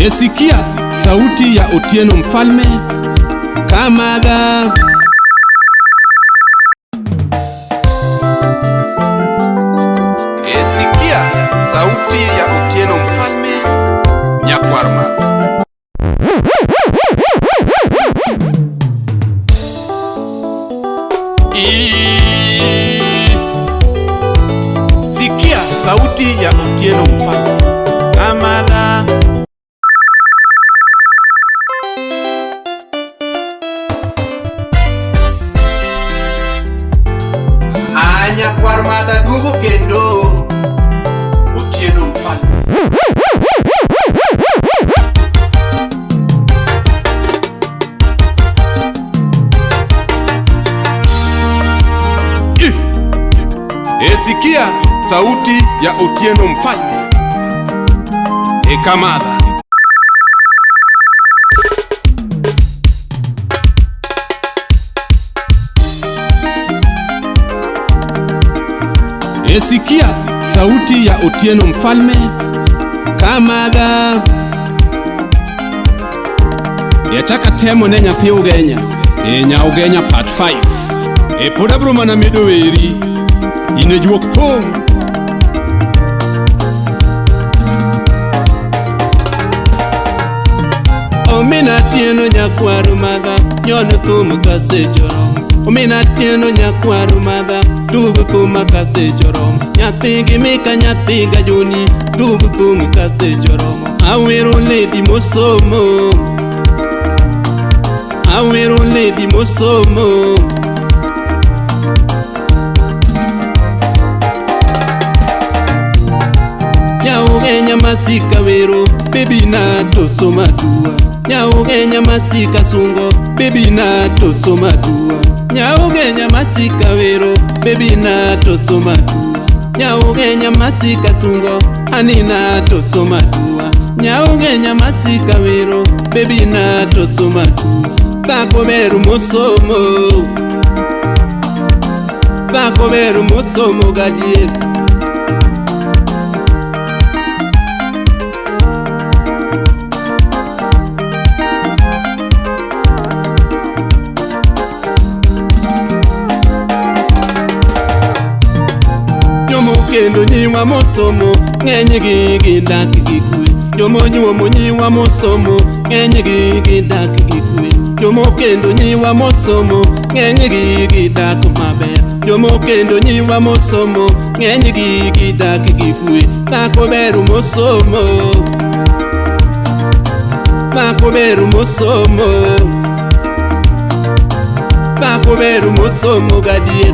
Esikia sauti ya Otieno Mfalme Kamadha. Esikia sauti ya Otieno Mfalme Nyakwarma. Sikia sauti ya Otieno Mfalme Kamadha. Nyakwar madha duogo kendo Otieno Mfalme. Esikia sauti ya Otieno Mfalme. Ekamadha. Esikia sauti ya Otieno Mfalme Kamadha. Yachaka temo ne nyathi Ugenya e nya Ugenya part 5. E pod abro mana medo weri. In e juok thum. Omina Tieno nyakwar madha nyon thum kasechoro. Omina Tieno nyakwar madha tug thum kasechoro. Nyathi gi Mika nyathi ga Joni tug thum kasechoro. Awero lady mosomo. Awero lady mosomo. Nyaugenya masika wero baby na to soma dua. Nyaugenya masika sungo baby na to soma dua. Nyaugenya masika wero baby na to soma dua. Nyaugenya masika sungo anina to soma dua. Nyaugenya masika wero baby na to soma dua. Dhako ber mosomo. Dhako ber mosomo gadier. Kendo nyiwa mosomo ng'enygi gidak gi kwe. Jomonyuomo nyiwa mosomo ng'enygi gidak gi kwe. Jomokendo nyiwa mosomo ng'enygi gidak maber. Jomokendo nyiwa mosomo ng'enygi gidak gi kwe. Dhako ber mosomo. Dhako ber mosomo. Dhako ber mosomo gadier.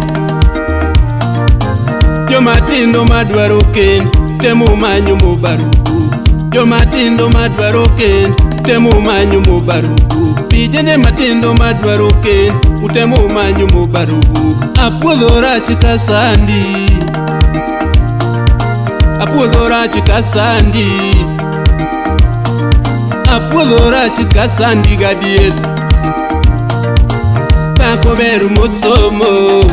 Jomatindo madwaro kend temo manyo mobaruku. Jomatindo madwaro kend temo manyo mobaruku. Vijende matindo madwaro kend utemo manyo mobaruku. Apuodho rach ka sandi. Apuodho rach ka sandi. Apuodho rach ka sandi gadier. Dhako ber mosomo.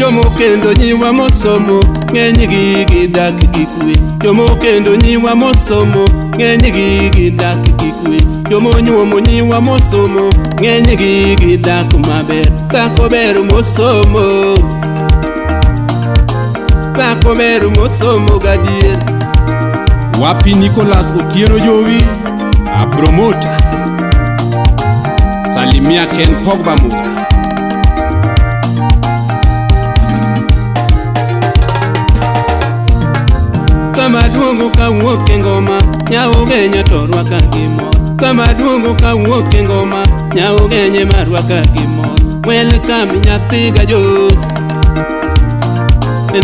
Jomokendo nyiwa mosomo ng'enygi gidak gi kwe. Jomokendo nyiwa mosomo ng'enygi gidak gi kwe. Jomonyuomo nyiwa mosomo ng'enygi gidak maber. Dhako ber mosomo. Dhako ber mosomo gadier. Wapi Nicholas Otieno Jowi a promoter. Salimia Ken Pogba Muga. Sama duongo kawuok e ngoma Nyaugenya to rwaka gi mor. Sama duongo kawuok e ngoma Nyaugenya ma rwaka gi mor. Welcome nyathi ga Jos.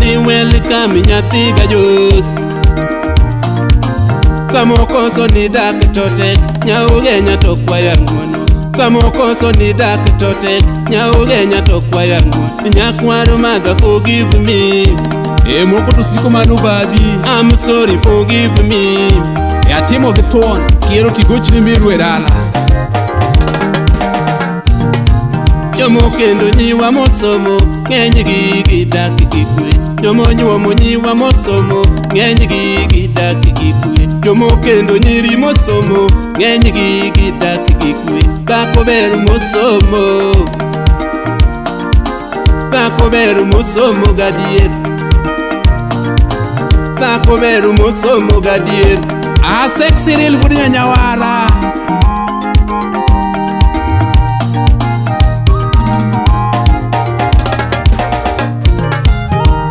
Ni welcome nyathi ga Jos. Samokoso ni dak to tek Nyaugenya to kwaya ng'uono. Samokoso ni dak to tek Nyaugenya to kwaya ng'uono. Nyakwar madha forgive me. E moko to siko mano babi. I'm sorry forgive me. E atimo gi thuon kiero tigochni miru e dala. Jomokendo nyiwa mosomo ng'enygi gidak gi kwe. Jomonyuomo nyiwa mosomo ng'enygi gidak gi kwe. Jomokendo nyiri mosomo ng'enygi gidak gi kwe. Dhako ber mosomo, dhako ber mosomo gadier, dhako ber mosomo gadier. Asek Cyril wuod Nyanyawara.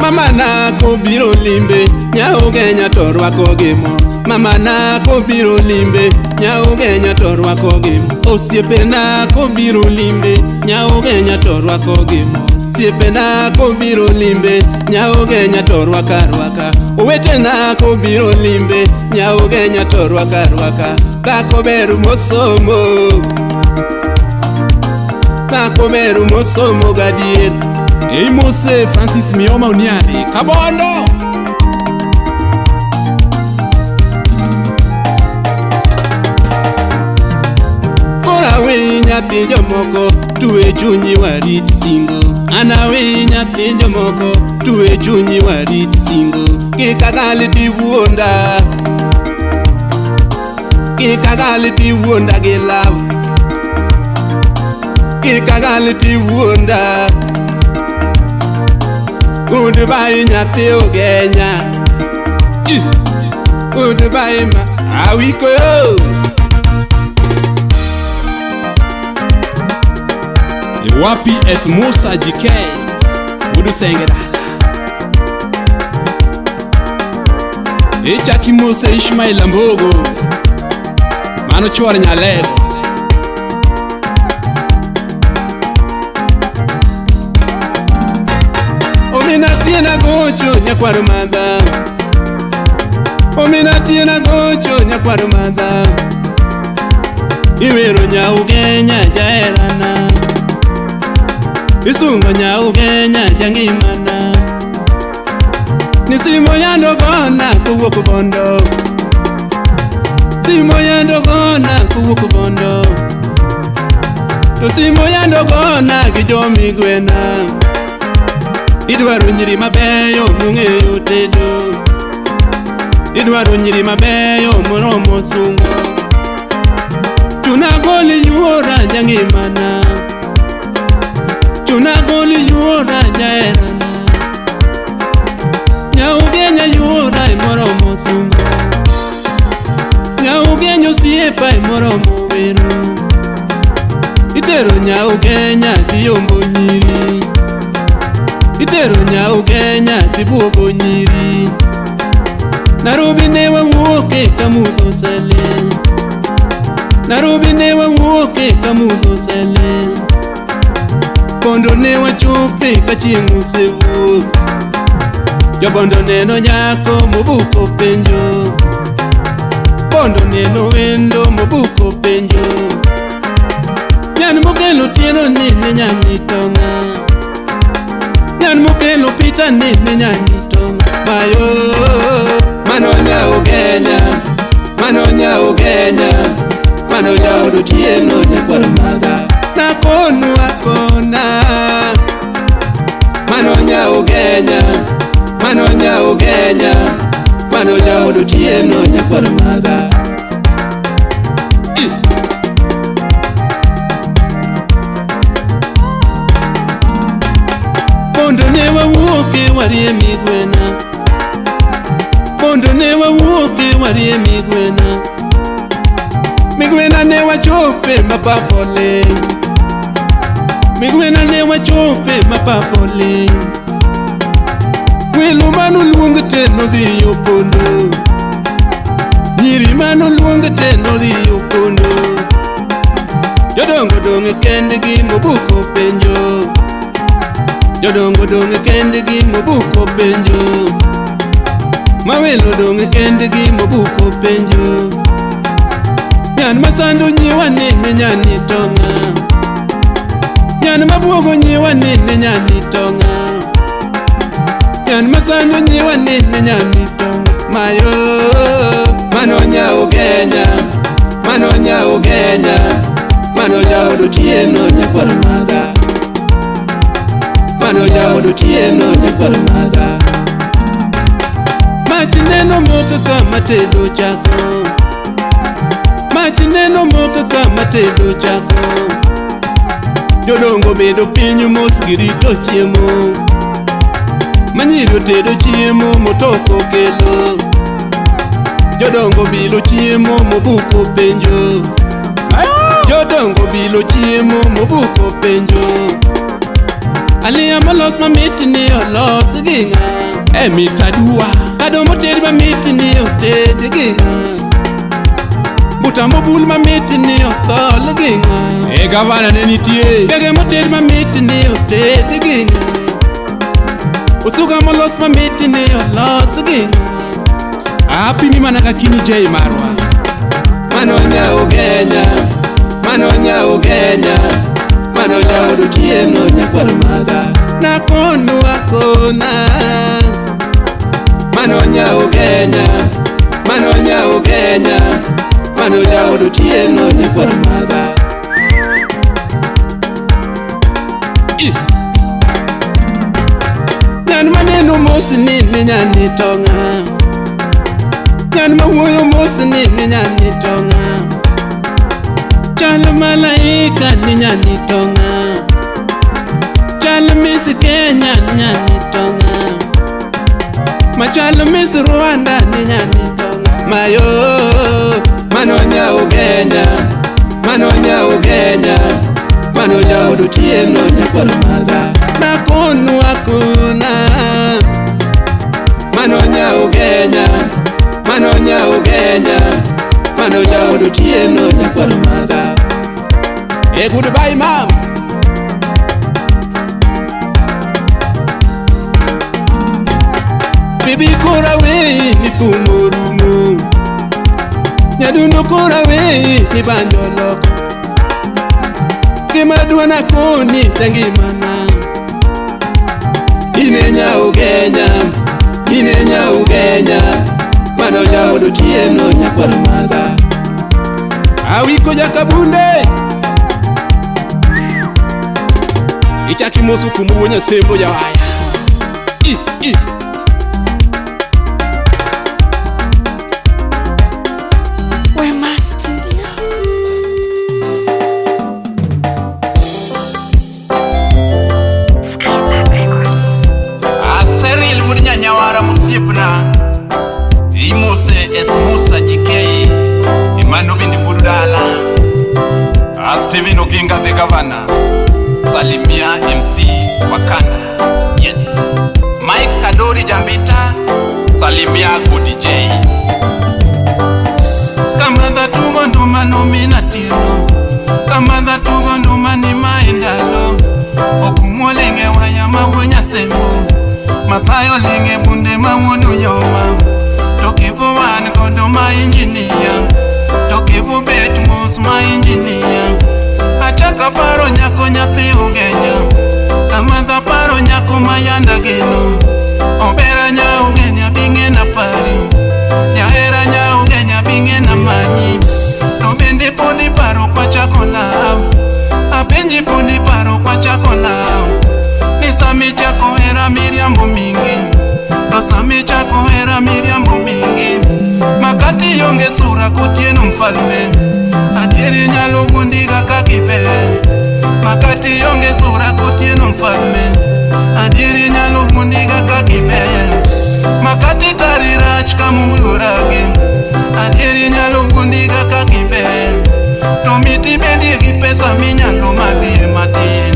Mama na kobiro limbe nyaugenya to rwako gi mor. Mama na kobiro limbe nyaugenya to rwako gi mor. Osiepena kobiro limbe nyaugenya to rwako gi mor. Osiepena kobiro limbe nyaugenya to rwaka rwaka. Owetena kobiro limbe nyaugenya to rwaka rwaka. Dhako ber mosomo, dhako ber mosomo gadier. Imose Francis Mioma Oniari Kabondo. Koro aweyi nyathi jomoko tue chunyi warit singo. An aweyi nyathi jomoko tue chunyi warit singo. Kik agal tiwuonda, kik agal tiwuonda gi law, kik agal tiwuonda. Goodbye nyathi Ugenya, goodbye ma awiko yo. Wapi es Musa JK Wuod Usenge dala. Ichaki Mose Ishmael Ambogo mano chuor Nyalego. Omina tiena gocho nyakwar madha, omina tiena gocho nyakwar madha. Iwero nyaugenya jaherana, isungo nyaugenya jangimana. Ni simo yando gona kowuok Bondo, simo yando gona kowuok Bondo. To simo yando gona gi jomigwena. Idwaro nyiri mabeyo mong'eyo tedo, idwaro nyiri mabeyo moromo sungo. Chuna gol yuora jangimana, chuna gol yuora jaherana. Nyaugenya yuora emoromo sungo, nyaugenya osiepa emoromo wero. Itero nyaugenya dhi yombo nyiri, itero nyaugenya dhi buogo nyiri. Nairobi ne wawuoke ka mudho oselil, Nairobi ne wawuoke ka mudho oselil. Bondo ne wachope ka chieng' osewuok. Jobondo neno nyako mobuko penjo, bondo neno wendo mobuko penjo. Nyan mokelo Otieno ni ne nyani tong'a, nyan mokelo Peter ni ne nyani tong'a. Mayo mano nyaugenya, mano nyaugenya, mano jaod Otieno nyakwar madha. Nakonu akona, mano nyaugenya, mano nyaugenya, mano jaod Otieno nyakwar madha. Bondo ne wawuoke warie migwena, bondo ne wawuoke warie migwena. Migwena ne wachope mapapole, migwena ne wachope mapapole. Welo manoluong te nodhi opondo, nyiri manoluong te nodhi opondo. Jodongo dong' kendgi mobuko penjo, jodongo dong' kendgi mobuko penjo. Mawelo dong' kendgi mobuko penjo. Nyan masando nyiwa nene nyani tong'a, nyan mabuogo nyiwa nene nyani tong'a. Nyan masando nyiwa nene nyani tong'a. Mayo mano nyaugenya, mano nyaugenya, mano jaod Otieno nyakwar madha. Mano jaod Otieno nyakwar madha. Mach neno moko kama tedo chako. Mach neno moko kama tedo chako. Jodongo bedo piny mos girito chiemo. Manyiri otedo chiemo motoko kelo. Jodongo bilo chiemo mobuko penjo. Jodongo bilo chiemo mobuko penjo. Aliya molos mamit ni olos gi ng'a? E mit aduwa. Kado moted mamit ni oted gi ng'a? Buta mobul mamit ni othol gi ng'a? E gavana ne nitie. Gege moted mamit ni oted gi ng'a? Osuga molos mamit ni olos gi ng'a? Apimi mana ka kinyi J marwa. Mano nya Ugenya, mano nya Ugenya, mano jaod Otieno nyakwar madha. Nakonu akona. Mano nya Ugenya, mano nya Ugenya, mano jaod Otieno nyakwar madha. Nyan maneno mos ni ni nyani tonga. Nyan mawuoyo mos ni ni nyani tonga. Chal malaika ni nyani tonga. Chal Miss Kenya ni nyani tonga. Machal Miss Rwanda ni nyani tonga. Mayo, mano nya Ugenya, mano nya Ugenya, mano jaod Otieno nyakwar madha. Nakonu akona. Mano nya Ugenya, mano nya Ugenya, mano jaod Otieno nyakwar madha. E goodbye mam. Bibi kora wei ni kumorumo. Nyadundo kora wei ni banjo loko. Gima dwana koni tangimana. Ine nya Ugenya, ine nya Ugenya, mano jaod Otieno nyakwar madha. Awiko jakabunde. Ichaki moso kumuo nyasembo jawaya. I I. Wema Studio. Skypark Records. Aseril wuod Nyanyawara mosiepna. Imose es Musa JK. Emmanuel bende wuod dala. A Steven Oginga the governor. Salimia MC Wakanda. Yes. Mike Kadori Jambita. Salimia Godi J. Kamadha tugo nduma nomina tiro. Kamadha tugo nduma ni maendalo. Okumolenge waya mawuo nyasembo. Mathayo lenge bunde mawuon uyoma. To kivu wan godo ma injinia. To kivu bet mos ma injinia. Achaka paro nyako nyathi Ugenya. Kamadha paro nyako mayanda geno. Obera nya Ugenya bing'e na pari. Nyahera nya Ugenya bing'e na manyi. To bende podi paro kwachako law. Apenji podi paro kwachako law. Ni sami chako hera miriambo mingi. To sami chako hera miriambo mingi. Makati yonge sura kotieno mfalme. Adieri nyalo wuondiga kaka iber. Makati yonge sura kotieno mfalme. Adieri nyalo wuondiga kaka iber. Makati tari rach kamuloragi. Adieri nyalo wuondiga kaka iber. To miti bedie gi pesa minyalo madhie matin.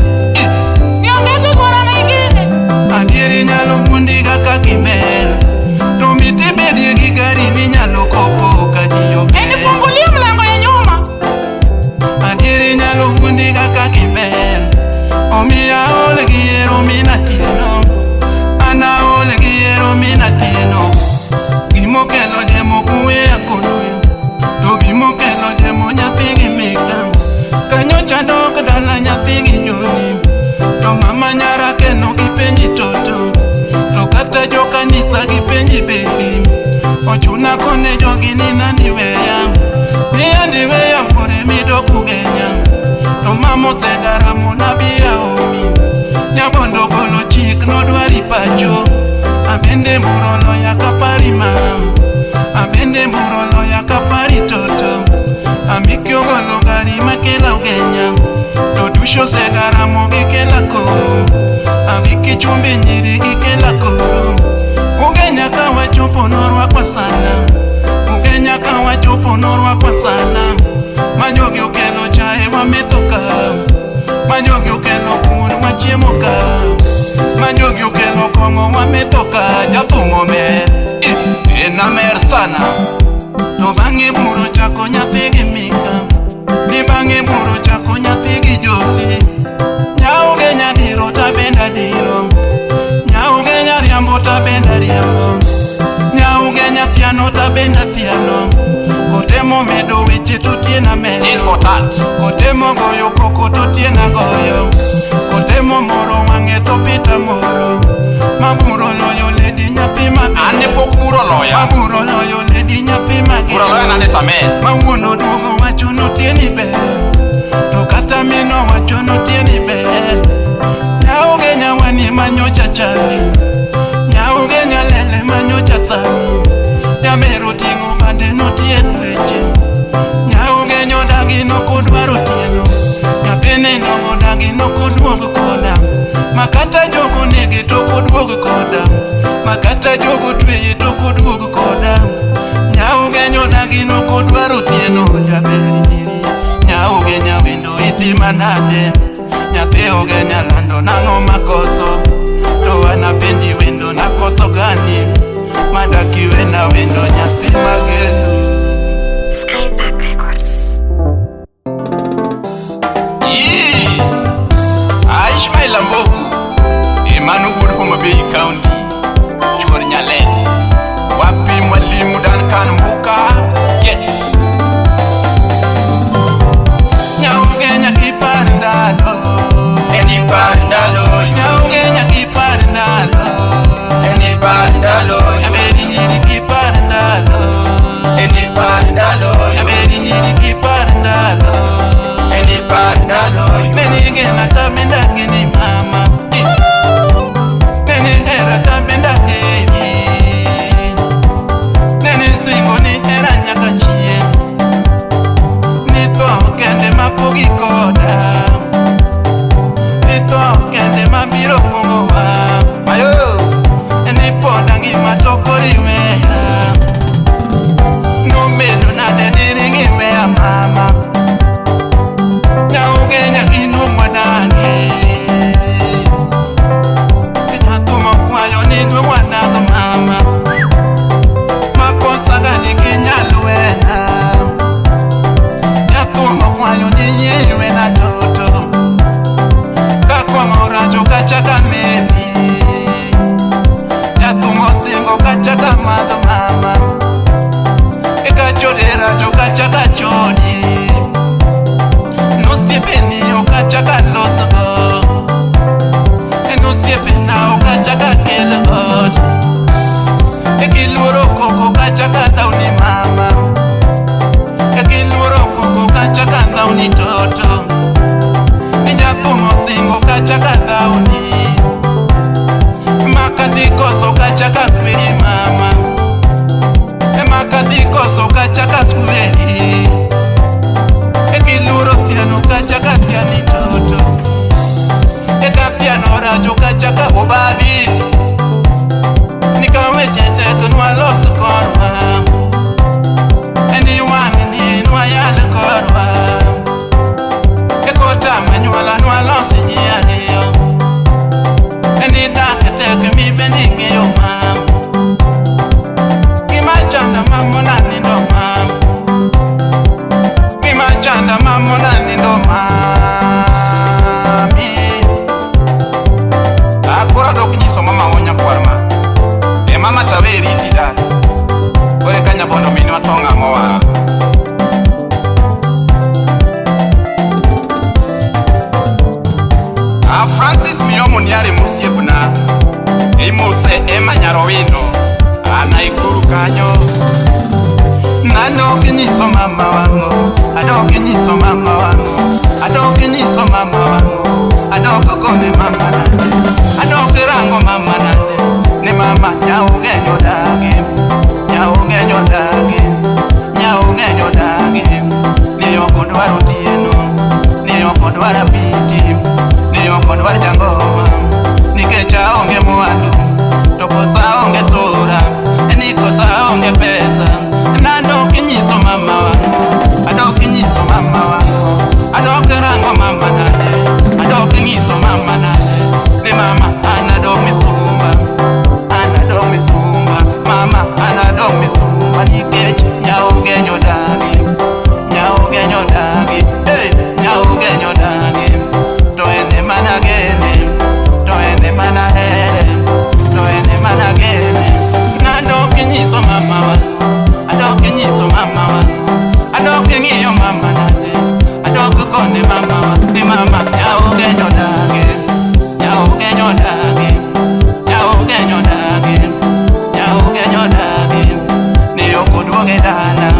Niongeze gharama ingine. Adieri nyalo wuondiga kaka iber. To miti bedie gi gari minyalo kopo ka ji ok. Enifungulie mlango ya nyuma. Adieri nyalo wuondiga kaka iber. Omiya aol gi yiero mina tieno. An aol gi yiero mina tieno. Gimokelo jemo kuwe akonwe. To gimokelo jemo nyathi gi mika. Kanyocha dok dala nyathi gi joni. To mama nyara keno gi penji toto. To kata jokanisa gi penji bebi. Ochuna kone jogi ni nani weya. Ni andi weya pore midok Ugenya. To mama osegaramo nabia omi. Nyabondo golo chi ok nodwari pacho. Abende buro loya kapari mam, abende buro loya kapari toto. Amiki ogolo gari makela ugenya, to dusho segaramo gikela koro. Amiki chumbi nyiri gikela koro. Ugenya kawachopo norwakwa sana, Ugenya kawachopo norwakwa sana. Majogi okelo chae wametho ka, Majogi okelo kuon wachiemo ka, Majogi okelo kong'o wametho ka. Jathum omer, en amer sana. To bang'e buro chako nyathi gi Mika, ni bang'e buro chako nyathi gi Josi. Nyaugenya diro tabenda diro, Nyaugenya riambo tabenda riambo, Nyaugenya thiano tabenda thiano. Kotemo medo weche to tiena medo, Tit for tat. Kotemo goyo koko to tiena goyo, Kotemo moro wang'e to pita moro. Maburo loyo ledi nyathi maber, An ne pok buro loya. Maburo loyo ledi nyathi mager. Buro loya nade to amer. Ma wuon oduogo wacho notieni ber, to kata mino wacho notieni ber. Nyaugenya wani manyocha chami, Nyaugenya lele manyocha sami. Nyamer oting'o bade notiek weche, Nyaugenya odagi nokodwaro otieno. Nyathini nogodagi nokoduog koda, makata jogo nege tokoduog koda, makata jogo tweye tokoduog koda. Nyaugenya odagi nokodwaro otieno. Jaber nyiri, Nyaugenya wendo itima nade? Nyathi Ugenya lando nang'o makoso? To an apenji wendo nakoso gani? Madaki wena wendo nyathi mageno. Skypark Records. Ii! Ishmael Ambogu, Emanu wuod Homa Bay County, chuor Nyalende. Wapi mwalimu Duncan Mbuka? Yes. Nyaugenya kipar ndalo, Enipar ndalo, Nyaugenya kipar ndalo, enipar ndalo, Nyabedi nyiri kipar ndalo, enipar ndalo, Nyabedi nyiri kipar ndalo. enipar ndalo, Neni gena tabenda gini mama, Neni hera tabenda heri, Neni singo ni hera nyaka chien, Ni tho kende mapogi koda, Ni tho kende mabiro pogowa. Ayo! Ni poda ngima to koro iweya. Nobedo nade ni ring iweya mama. Nyaugenya inuog wadangi, Jathum okwayo ni duog wadag mama. Makosa gani kinyal wena, Jathum okwayo ni yie iwena toto. Ka kong'o racho kachaka meli, Jathum osingo kachaka madho mama. Eka chode racho kachaka chodi, Nosiepeni okachaka losogo, Nosiepena okachaka kel ot. Ekiluoro koko kachaka dhawni mama, Ekiluoro koko kachaka dhawni toto. Ni jathum osingo kachaka dhawni, Makati koso kachaka kweri mama, Makati koso kachaka kweri. Ekiluoro thiano kachaka thiani toto, Eka thiano racho kachaka Obadi! Nika weche tek nwalos korwa, Ni wang'ni nwayal korwa. Ekota manyuola nwalos ji ariyo, Ni dak tek mibe ning'eyo mam. Gima chanda mamona nindo mam, Gima chanda mamona nindo mami. Akoro adok nyiso mama wa nyakwar ma. E mama tawe riti da. Kore ka nyabondo minwa to ng'amo wa. A Francis Miyomo Niare mosiepna. Imose Emma Nyarowino. Ana Ikuru kanyo. Nadok nyiso mama wang'o, adok nyiso mama wang'o, adok nyiso mama wang'o, adok gone mama nade, adok rango odwar apiti, ni ok odwar jangoma. Nikech aonge mwandu, to kosa onge sura, ni kosa onge pesa. Nadok nyiso mamawa, adok nyiso mamawa, adok rango mama nade, adok nyiso mama nade, ni mama an adok misumba, an adok misumba, mama an adok misumba, nikech nyaugenyo dagi, nyaugenyo dagi, eh, nyaugenyo dagi, to en ema nagene, to en ema nahere, to en ema nagene. Nadok nyiso mamawa, adok nyiso mamawa, adok ng'iyo mama nade, adok kone mamawa, ni mama nyaugenyo dagi, nyaugenyo dagi, nyaugenyo dagi, nyaugenyo dagi, ni ok oduoge dala,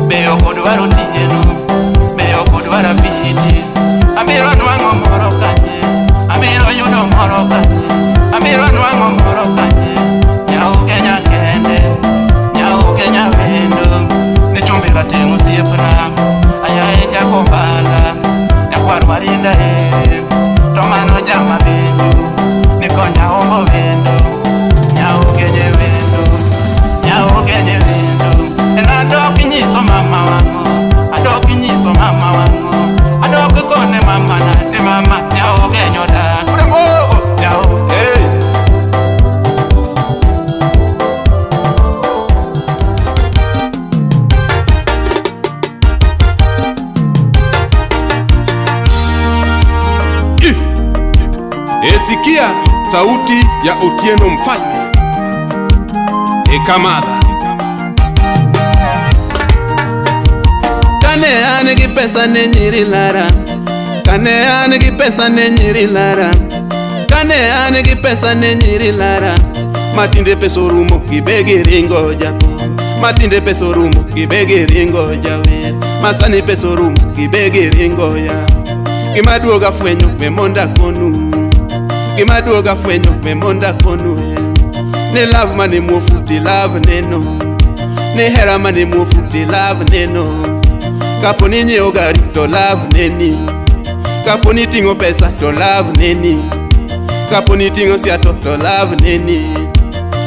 be ok odwar otieno, be ok odwar apiti. Abiro nwang'o moro kanye, abiro yudo moro kanye, abiro nwang'o moro kanye, nyaugenya kende, nyaugenya wendo, ni chumbi rateng' osiepna, ayaye jakombala, nyakwar marinda e, to mano jama benjo, ni konya ombo wendo, nyaugenye wendo, nyaugenye wendo. En adok nyiso mama wang'o, adok nyiso mama wang'o, adok kone mama nade, mama nyaugenyo dak, nyau, hey. Esikia sauti ya Otieno Mfalme. Ekamadha. Kane an gi pesa ne nyiri lara, kane an gi pesa ne nyiri lara, kane an gi pesa ne nyiri lara. Matinde pesa orumo gibe giringo jathum, matinde pesa orumo gibe giringo jawer, masani pesa orumo gibe giringo ya. Gima duoga fwenyo we mondo akonu, gima duoga fwenyo we mondo akonu e. Ni love mane muofu ti love neno, ni hera mane muofu ti love neno. Kapo ni nyiewo gari to love neni, kapo ni ting'o pesa to love neni, kapo ni ting'o siato to love neni,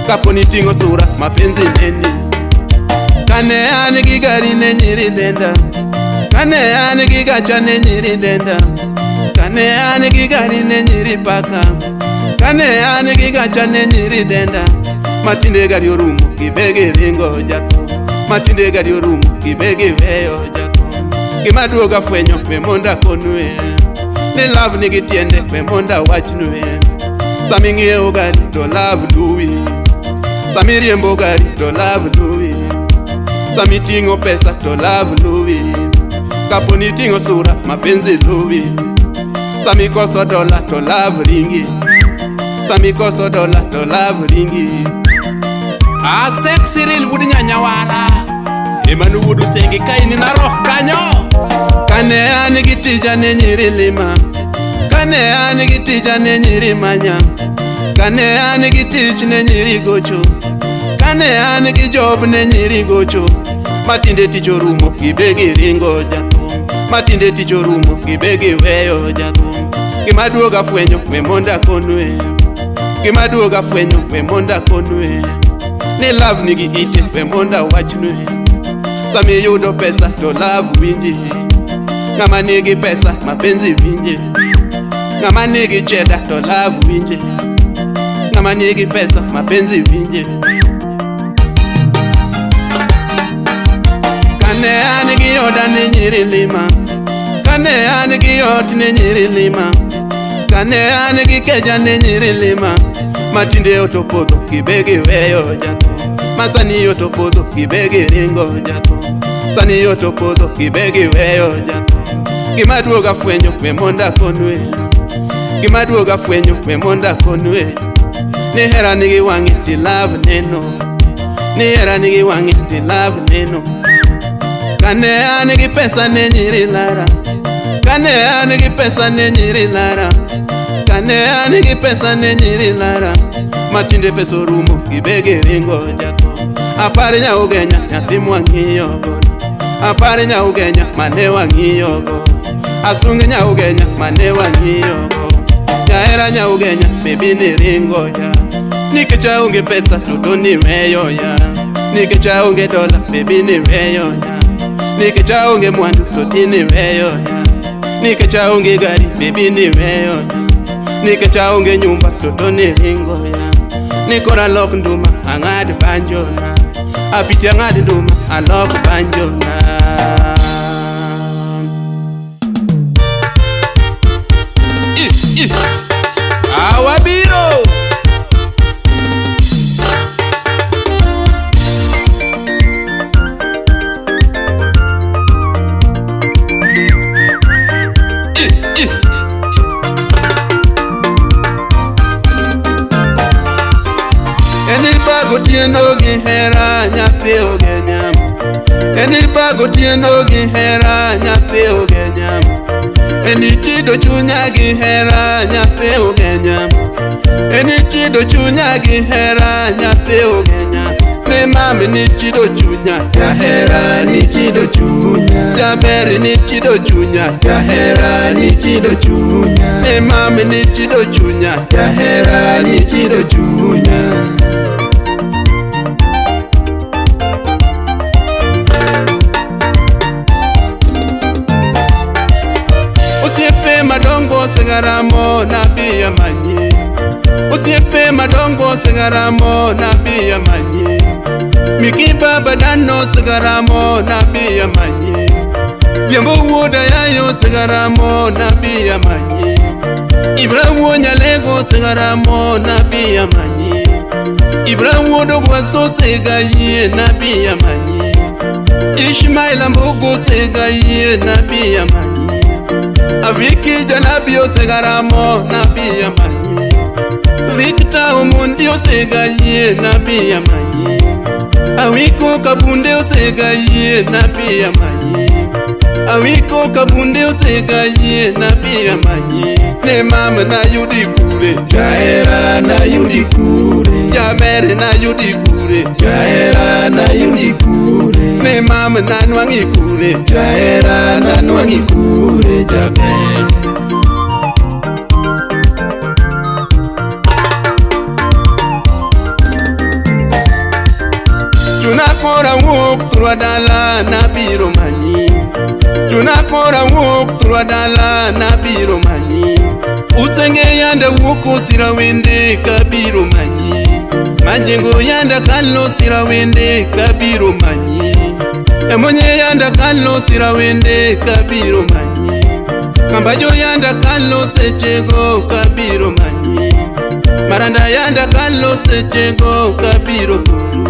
kapo ni ting'o sura mapenzi neni. Kane an gi gari ne nyiri denda, kane an gi gacha ne nyiri denda, kane an gi gari ne nyiri paka, kane an gi gacha ne nyiri denda. Matinde gari orumo gibe giringo jathum, matinde gari orumo gibe giweyo jathum. Gima duoga fwenyo we mondo akonu e, ni love nigi tiende we mondo awachnu e. Sama ing'iewo gari to love luwi, sama iriembo gari to love luwi, sama iting'o pesa to love luwi, kapo ni iting'o sura mapenzi luwi, sama ikoso dola to love ringi, sama ikoso dola to love ringi. Asek Cyril wuod Nyanyawara. Emanu wuod Usenge ka in Narok kanyo. Kane an gi tija ne nyiri lima, kane an gi tija ne nyiri manya, kane an gi tich ne nyiri gocho, kane an gi job ne nyiri gocho. Matinde tich orumo gibe giringo jathum, matinde tich orumo gibe giweyo jathum. Gima duoga fwenyo we mondo akonu e, gima duoga fwenyo we mondo akonu e, ni love nigi ite we mondo awachnu e. Sama iyudo pesa to love winji, ng'ama nigi pesa mapenzi winje, ng'ama nigi cheda to love winje, ng'ama nigi pesa mapenzi winje. Kane an gi oda ne nyiri lima, kane an gi ot ne nyiri lima, kane an gi keja ne nyiri lima. Matinde ot opodho gibe giweyo jathum, masani ot opodho gibe giringo jathum, sani ot opodho gibe giweyo jathum. Gima duoga fwenyo we mondo akonu e, gima duoga fwenyo we mondo akonu e, ni hera nigi wang'e ti love neno, ni hera nigi wang'e ti love neno. Kane an gi pesa ne nyiri lara, kane an gi pesa ne nyiri lara, kane an gi pesa ne nyiri lara. Matinde pesa orumo gibe giringo jathum. Apar nyaugenya nyathi mwang'iyo godo, apar nyaugenya mane wang'iyo go, Asunge nyaugenya mane wang'iyogo. Jahera nyaugenya bebi ni ringo ya. Nikech aonge pesa to niweyo ya. Nikech aonge dola bebi niweyo ya. Nikech aonge mwandu to tiniweyo ya. Nikech aonge gari bebi niweyo ya. Nikech aonge nyumba to niringo ya. Nikora lok nduma ang'ad banjona. Apiti ang'ad nduma alok banjona. Awabiro. Eni bago tieno gi hera nyathi ogenya. Eni bago tieno gi hera nyathi ogenya. Eni chido chunya gi hera nyathi ogenya. Eni chido chunya gi hera nyathi ogenya. Ne mami ni chido chunya jahera ni chido chunya. Jaber ni chido chunya jahera ni chido chunya. Ne mami ni chido chunya jahera ni chido chunya. Osiepe madongo segaramo nabia manyi. Osiepe madongo segaramo nabia manyi. Miki baba dano segaramo nabia manyi. Jembo wuoda yayo segaramo nabia manyi. Ibra wuo nyalego segaramo nabia manyi. Ibra wuodo gwaso segayie nabia manyi. Ishmael Ambogo segayie nabia manyi. Aviki janabi osegaramo nabia manyi. Victor Omondi osegayie nabia manyi. Awiko Kabunde osegayie nabia manyi. Awiko Kabunde osegayie nabia manyi. Ne mama na yudi kure Jahera na yudi kure. Jaber na yudi kure Jahera na yudi kure. Ne mama na nwang'i kure Jahera na nwang'i kure jaber. Chuna kora wuok thurwa dala nabiro manyi. Chuna kora wuok thurwa dala nabiro manyi. Usenge yanda wuok osira wende kabiro manyi. Majengo yanda kalo sira wende kabiro manyi. Emonye yanda kalo sira wende kabiro manyi. Kambajo yanda kalo sechego kabiro manyi. Maranda yanda kalo sechego kabiro kuru.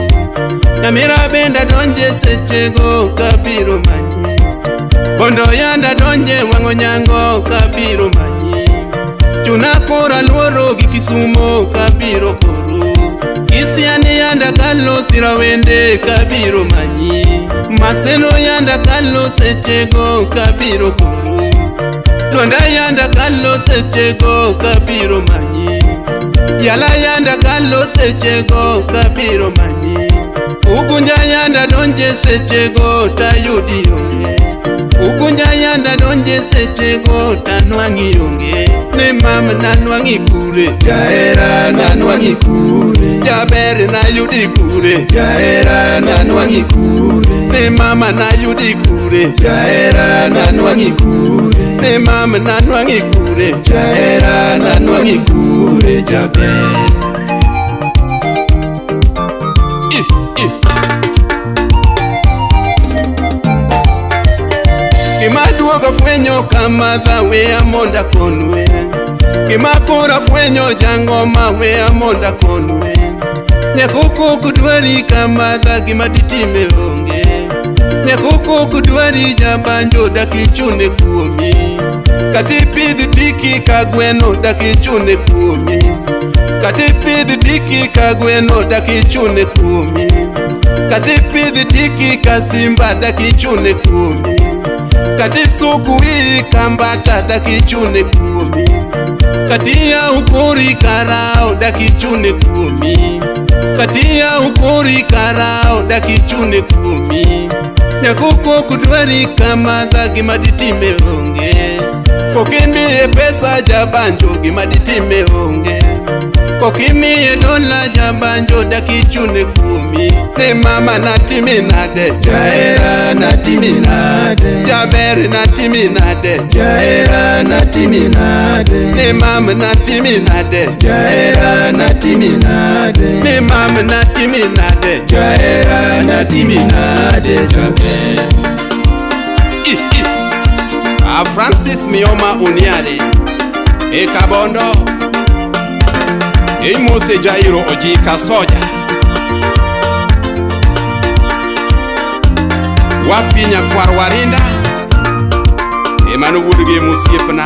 Nyamira benda donje sechego kabiro manyi. Bondo yanda donje wang'o nyango kabiro manyi. Chuna kora luoro gi Kisumo kabiro koru. Kisiani yanda kalo sira wende kabiro manyi. Maseno yanda kalo sechego kabiro koru. Lwanda yanda kalo sechego kabiro manyi. Yala yanda kalo sechego kabiro manyi. Ugunja yanda donje sechego tayudi onge. Ugunja yanda donje sechego tanwangi onge. Ne mama nanwangi kure Jahera na nwang'i kure. Jaber na yudi kure Jahera na nwang'i kure. Ne mama na yudi kure Jahera na nwang'i kure. Ne mama na nwang'i kure Jahera na nwang'i kure jaber. Gimaduogo fwenyo kamadha weya monda konwe. Gimakora fwenyo jangoma weya monda konwe. Nyakoko kudwari kamadha gima ditime onge. Nyakoko kudwari jabanjo dakichune kuomi. Katipidhi tiki ka gweno dakichune kuomi. Katipidhi tiki ka gweno dakichune kuomi. Katipidhi tiki ka simba dakichune kuomi. Katisuku wii kambata dakichune kuomi. Katia ukori karao dakichune kuomi. Katia ukori karao dakichune kuomi. Nyakoko kudwari kamadha gima ditime onge. Kokimiye pesa jabanjo gima ditime onge. Kokimiye dola jabanjo dakichune kuomi. Ne mama natimi nade, Jahera natimi nade, jaber natimi nade, Jahera natimi nade, ne mama natimi nade, Jahera natimi nade, ne mama natimi nade. Jahera natimi nade jaber. I, I. A Francis Mioma Oniare e Kabondo e Mose Jairo Ojika Soja wapi nyakwar Warinda e mano wuod gi mosiepna.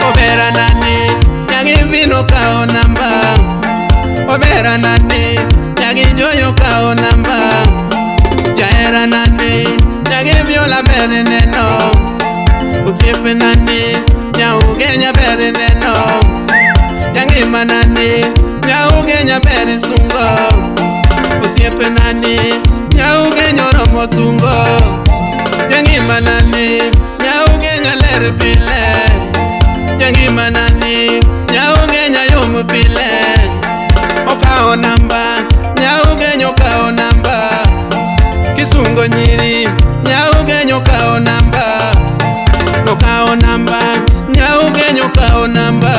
Obera nani nyagi vino kao namba. Obera nani nyagi joyo kao namba. Jaera nani nyagi viola bere neno. Osiepe nani nyaugenya bere neno. Nyangima nani nyaugenya bere sungo. Osiepe nani nyaugenya oromo sungo. Nyangima nani nyaugenya ler pile. Nyangima nani nyaugenya yom pile. Okao namba nyaugenya okao namba. Kisungo nyiri nyaugenya okao namba. Okao namba nyaugenya okao namba.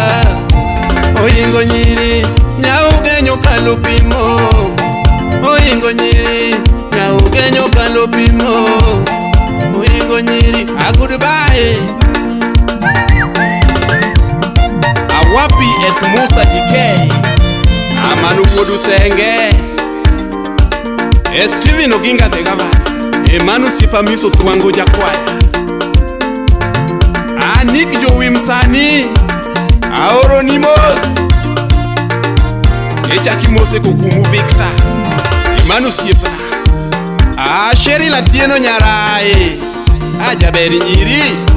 Oingo nyiri nyaugenya okalo pimo. Oingo nyiri nyaugenya okalo pimo. Oingo nyiri a goodbye. Awapi es Musa JK Amanu wuod Usenge e Steven Oginga the governor e mano sipa miso Thwango jakwaya. Anik Jowim sani aoro ni mos e chaki mose kokumu Victor e mano siepna. A Sheri Latieno Nyarai a jaber nyiri.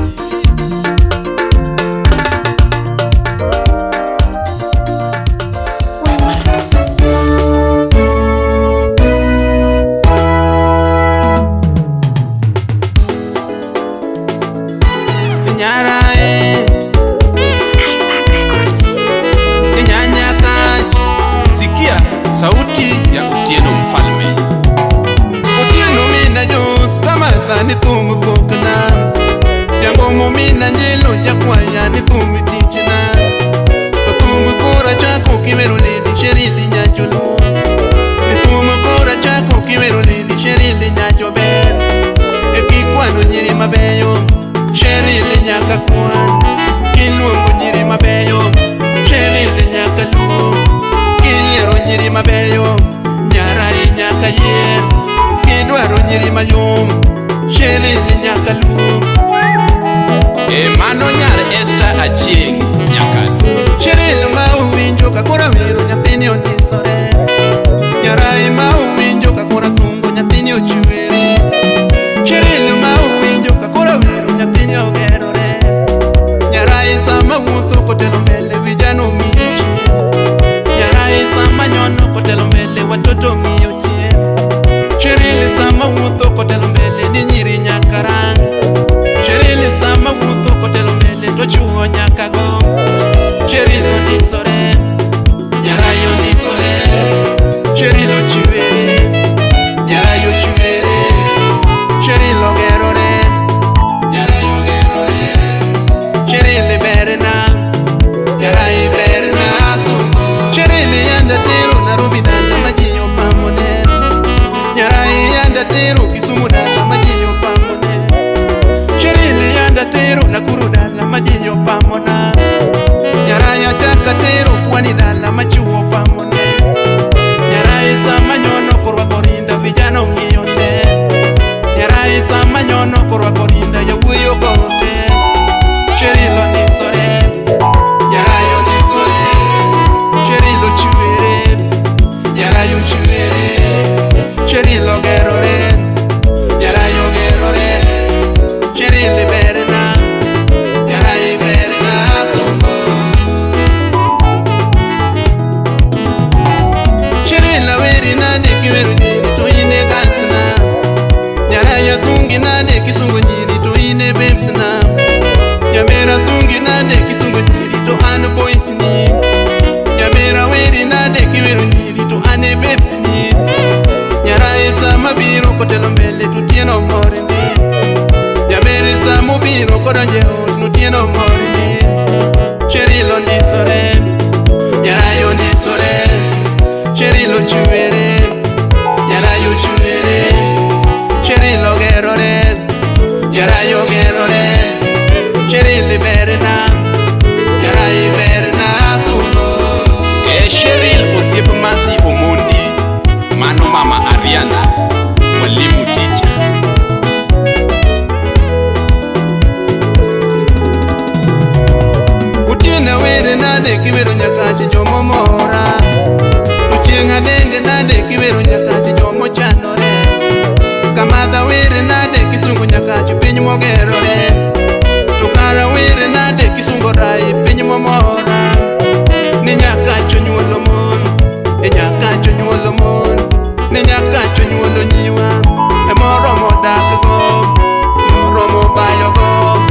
Nyarae Skypark Records. Nyanya kach. Sikia sauti ya Otieno Mfalme. Otieno mina jos tamatha ni thum pokna. Jangomo mina nyelo jakwaya ni thum tichna. To thum kora chako kiwero ledi sherili nyajolo. Ni thum kora chako kiwero ledi sherili nyajober. E kikwano nyiri mabeyo sherili nyaka kwan. Kiluongo nyiri mabeyo sherili nyaka luo. Kiyiero nyiri mabeyo nyarai nyaka yier. Kidwaro nyiri mayom sherili nyaka luo. E mano nyar Esther Achieng' Nyakano. Sherili ma owinjo ka koro wero nyathini ondisore. Nyarai ma owinjo ka koro sungo nyathini ochiwere. Sherili ma owinjo ka koro wero nyathini ogerore. Nyarai sama wuotho kotelo mbele vijana ong'iyo chien. Nyarai sama nyono kotelo mbele watoto ong'iyo chien. Sherili sama wuotho kotelo mbele ni nyiri nyaka rang. Sherili sama wuotho kotelo mbele to chuo nyaka go. Sherili ondisore, nyarai ondisore. Sherili ochiwere, nyarai ochiwere. Sherili ogerore, nyarai ogerore. Sherili berna, nyarai berna. Sherili yanda tero Nairobi dala maji opamone. Nyarai yanda tero Kisumu dala maji opamone. Sherili yanda tero Nakuru dala maji opamona. Nyarai achaka tero Pwani dala machuo opamone. Nyarai sama nyono korwako rinda vijana ong'iyo te. Nyarai sama nyono korwako rinda yawuoyi ogo te. Sherili ondisore, nyarai ondisore. Sherili ochiwere, nyarai ochiwere. Sherili ogerore, nyarai ogerore. Sherili berna, nyarai berna sungo. Sherili aweri nade kiwero nyiri to in e gansna. sungi nade kisungo nyiri to in e babes na. Nyamera sungi nade kisungo nyiri to an boys ni. Nyamera weri nade kiwero nyiri to an e babes ni. Nyarae sama biro kotelo mbele to tieno mor ndi. Nyamere sama obiro kodonje ot no tieno mor ndi. Cherilo ndisore, nyarayo ndisore, Cherilo chwere, nyarayo chwere, Cherilo gerore, nyarayo gerore, Cherili berna, nyarai berna sungo. E Cheryl osiep Masi Omondi, mano mama Ariana, mwalimu teacher. Otieno were nade kiwero nyakachi jomomora. Ochieng' adenge nade kiwero nyakachi jomochanore. Kamadha were nade kisungo nyakachi piny mogerore. To kara were nade kisungo rai piny momora. Ni nyakachi onyuolo mon, e nyakachi onyuolo mon, ni nyakachi onyuolo nyiwa. E moromo dak go, moromo bayo go,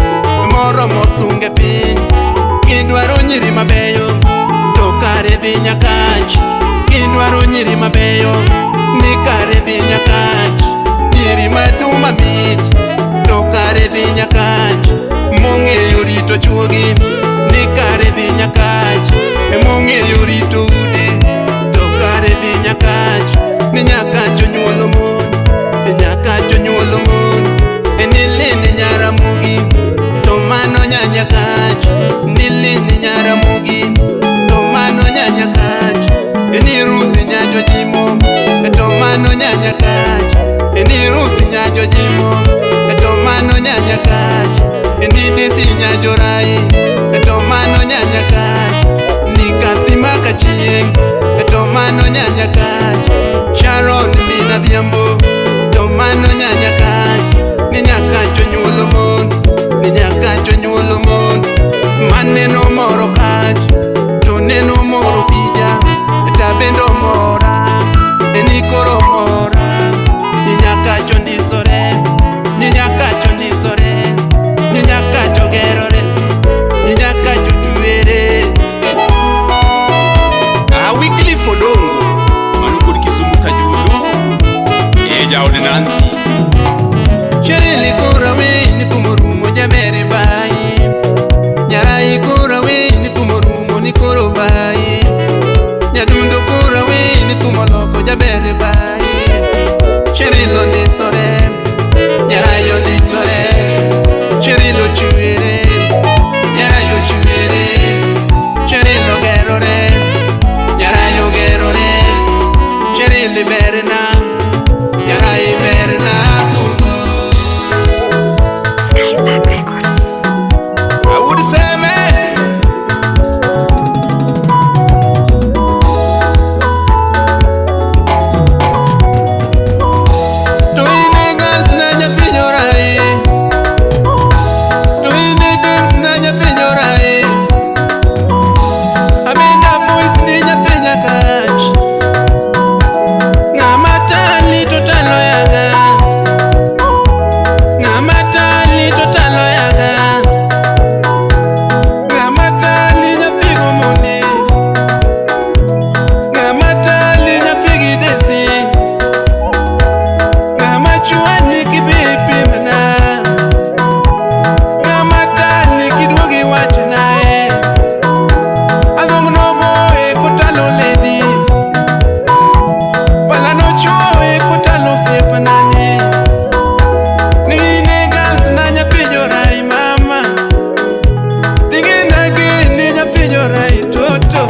e moromo sunge piny. Kidwaro nyiri mabeyo, to kare dhi Nyakach. Kidwaro nyiri mabeyo, ni kare dhi Nyakach. Nyiri maduma mit, to kare dhi Nyakach. Mong'eyo rito chuogi, ni kare dhi Nyakach. E mong'eyo rito udi, to kare dhi Nyakach. Ni Nyakach onyuolo mon, e Nyakach onyuolo mon. E ni lini Nyaramogi, to mano nya Nyakach. Nili ni Nyaramogi, to mano nya Nyakach. E ni Ruth nya Jojimo, e to mano nya Nyakach. E ni Ruth nya Jojimo, e to mano nya Nyakach. E ni Desi nya Jorai, e to mano nya Nyakach. Ni Kathi Makachieng', e to mano nya Nyakach. Sharon min Adhiambo, to mano nya Nyakach. Ni Nyakach onyuolo mon, ni Nyakach onyuolo mon. Maneno moro kach, to neno moro pija, tabendo mora, eni koro mora. Ni Nyakach ondisore, ni Nyakach ondisore, ni Nyakach ogerore, ni Nyakach otwere. A Wycliffe Odongo, mano kod Kisumu Kajulu. E jaod Nancy. Cherili kora we ni tumorumo jamere bai. Nyarai kora we ni tumorumo ni koro bai. Nyadundo kora we ni tumoloko jabere bai. Cherilo ndisore, nyarayo ndisore, Cherilo chwere, nyarayo chwere, Cherilo gerore, nyarayo gerore, Cherili berna, nyarai berna sungo. Skypark Records. Awud Seme. To ine girls na nyathi nyorai, to ine dames na nyathi nyorai, Abenda boys ni nyathi Nyakach. Ng'ama tali to talo yaga, ng'ama tali to talo yaga, ng'ama tali nyathi gomoni, ng'ama tali nyathi gidesi. Ng'ama chwanyi kibipimna, ng'ama tali kiduogi wachnae. Adhong' nogoye kotalo ledi, pala nochwoye kotalo osiepnani. Ni ine girls na nyathi jorai mama, ting'ena gini nyathi jorai toto.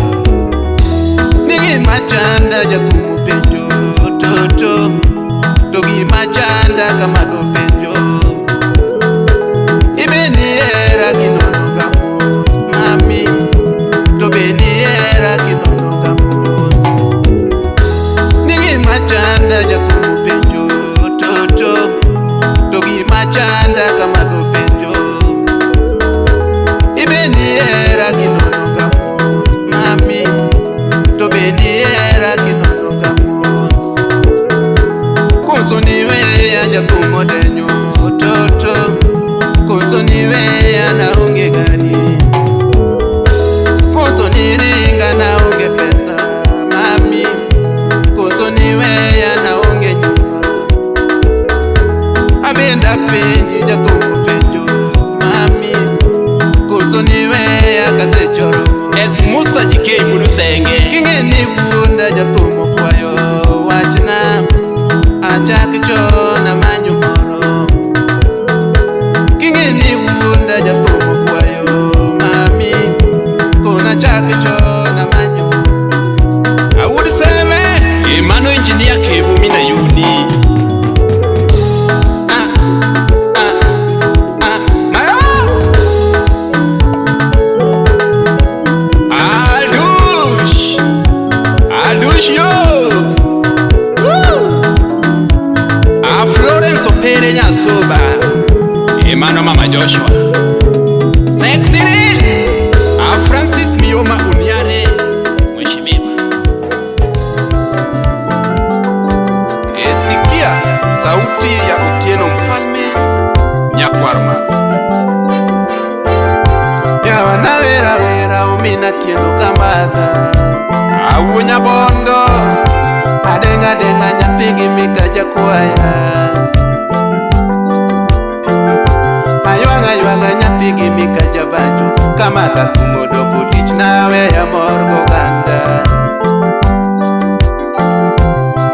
Ni gima chanda jathum openjo toto. To gima chanda kamadho penjo. Ibe nihera kinono ga mos mami, to be nihera kinono ga mos. Ni gima chanda jathum openjo toto. To gima chanda kamadho penjo. Ibe nihera kinono ga mos mami, to be nihera kinono ga mos. Koso niweya jathum odenyo penji jathum penjo mami koso niweya kasechoro. Es Musa JK Budusenge. King'e ni wuonda jathum okwayo wachna achak chon amanyo moro. King'e ni wuonda jathum okwayo mami kona chak chon amanyo. Awuod Seme. Emano engineer Kevo mina yudi. Adush. Adush yo. Woo. A Florence Opere Nyasoba. Emano Mama Joshua. Sexy. A Francis Mioma Uniare. Mheshimiwa. Sikia sauti ya Otieno Mfalme Nyakwarma. Yawa nawera wera omina tieno kamadha. Awuo Nyabondo. Adenga denga nyathigi mika jakwaya. Aywaga ywaga nyathigi mika jabanjo. Kamadha kumo doko tich naweya mor goganda.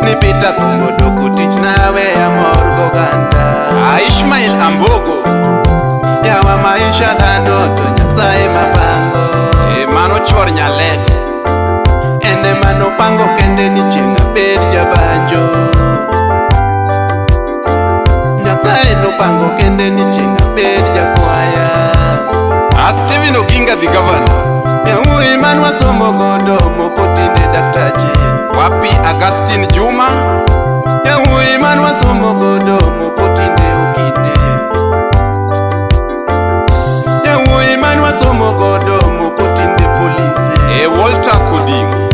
Nipita kumo doko tich naweya mor goganda. A Ishmael Ambogo. Yawa maisha dhano to Nyasaye mapango. Mano chwor Nyalego. Ene manopango kende ni chieng' abed jabanjo. Nyasaye nopango kende ni chieng' abed jakwaya. A Stephen Oginga the governor. Yawuoyi man wasomo godo moko tinde daktache. Wapi Augustine Juma. Yawuoyi man wasomo godo moko tinde okinde. Yawuoyi man wasomo godo moko tinde polise. Walter Kodingo.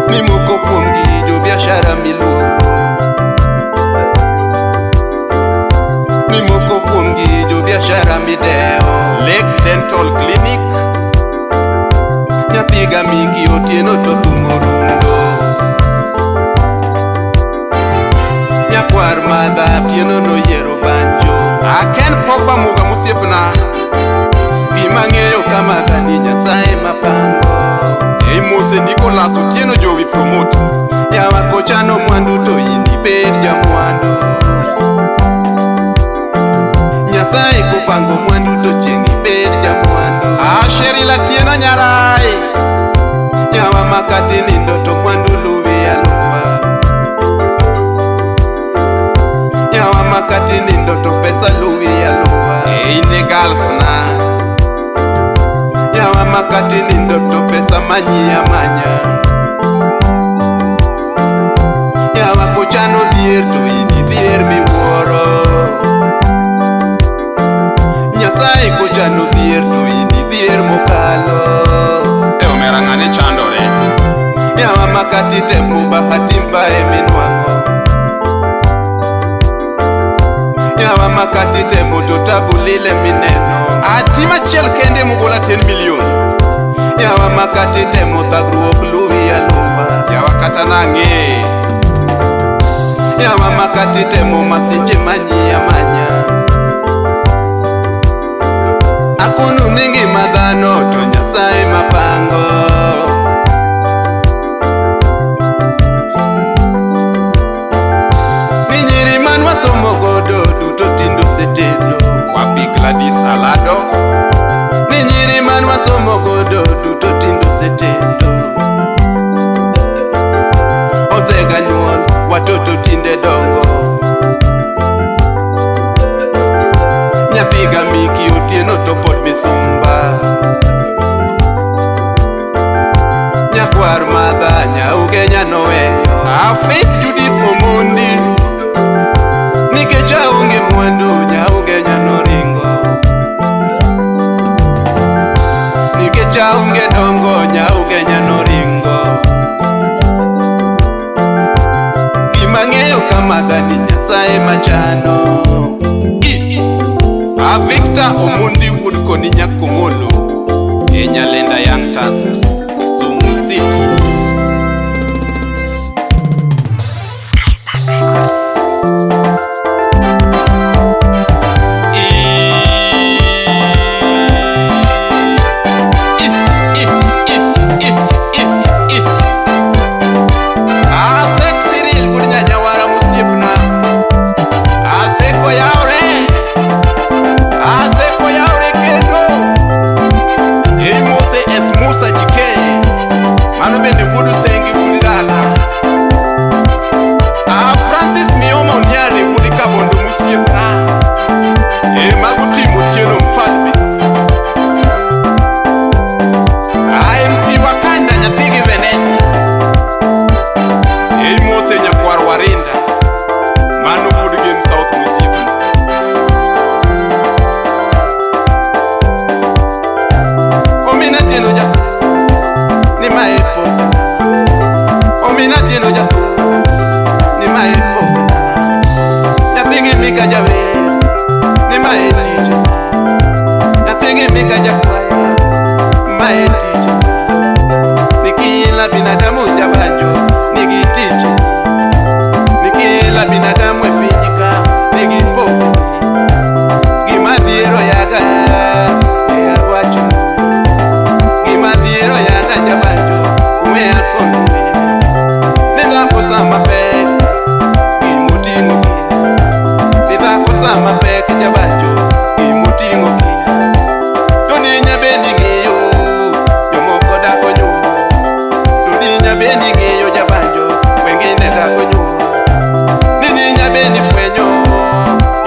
Ni moko kuomgi jo biashara miluoro. Ni moko kuomgi jo biashara mideo. Lake Dental Clinic. Nyathiga mingi Otieno to thumo rundo. Nyakwar madha Otieno noyiero banjo. Aken Pogba Muga mosiepna. Gima ng'eyo kamadha ni Nyasaye mapango. Ei Mose Nicholas Otieno Jowi promote. Yawa kochano mwandu to in ibed jamwandu. Nyasaye kopango mwandu to chieng' ibed jamwandu. A Sherila Atieno Nyarai. Yawa makati nindo to mwandu luwi aluwa. Yawa makati nindo to pesa luwi aluwa. Ei ne girls na. Yawa makati nindo to pesa manyi amanya. Yawa kochano dhier to in idhier miwuoro. Nyasaye kochano dhier to in idhier mokalo. E omera ng'ane chandore. Yawa makati temo bahati mbaya minwang'o. Yawa makati temo to tabu lile mineno. Atim achiel kende mogola 10 million. Yawa makati temo thagruok luwi aluwa. Yawa kata nang'e. Yawa makati temo masiche manyi amanya. Akono ni ngima dhano to Nyasaye mapango. Ni nyiri man wasomo godo duto tinde osetedo. Wapi Gladys Alado. Ni nyiri man wasomo godo duto tinde osetedo. Osega nyuol watoto tinde dongo. Nyathiga miki Otieno to pod misumba. Nyakwar madha Nyaugenya noweyo. A Faith Judith Omondi. Nikech aonge mwandu Nyaugenya noringo. Nikech aonge dongo Nyaugenya noringo. Gima ng'eyo kamadha ni Nyasaye machano. A Victor Omondi wuod Koni Nyakomolo. E Nyalenda Young Tasks. Kisumu City. Skypark Records. jabanjo gimoting'o kia. To dinya bed ing'eyo jomoko dako nyuol. To dinya bed ing'eyo jabanjo wengine dako nyuol. Ni dinya bed ifwenyo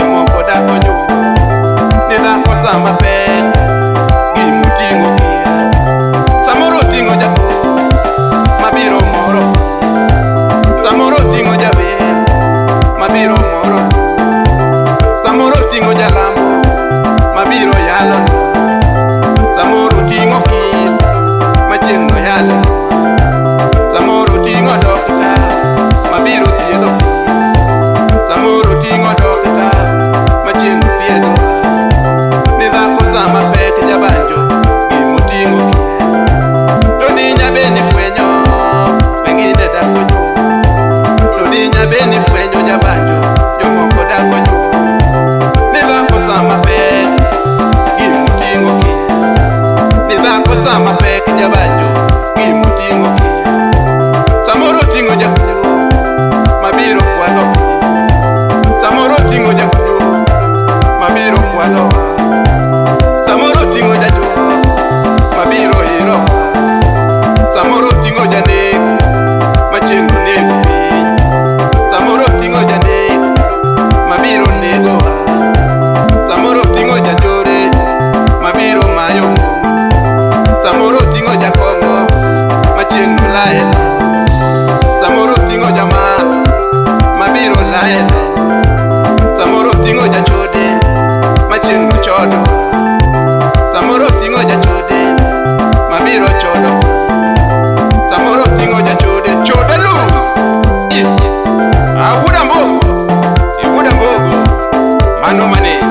jomoko dako nyuol. Ni dhako sama pek gimoting'o kia. Samoro oting'o jakuo mabiro moro. Samoro oting'o jawer mabiro moro. Samoro oting'o jalamo mabiro yalo. Samoro oting'o okil machieng' noyalo. Samoro oting'o dokta mabiro thiedho. Samoro oting'o dokta machieng' thiedho. Ni dhako sama pek jabanjo gimoting'o kia. To dinya bed ni fwenyo wengine dako nyuol. To dinya bed ni fwenyo jabanjo jomoko dako nyuol. Ni dhako sama pek gimoting'o kia. Ni dhako sama pek jabanjo gimoting'o kia. Samoro oting'o jakuo mabiro kwalo. Samoro oting'o jakuo mabiro kwalo. Samoro oting'o jajuok mabiro hero. Samoro oting'o janek machieng' onego piny. Samoro oting'o janek mabiro negowa. Samoro oting'o janjore mabiro mayo mon. Samoro oting'o jakong'o machieng' nolae lo. Samoro oting'o jamath mabiro lae lo. Samoro oting'o jachode machieng' nochodo. Samoro oting'o jachode mabiro chodo. Samoro oting'o jachode chode lus. Awuoda mbogo, iwuoda mbogo, mano maneja.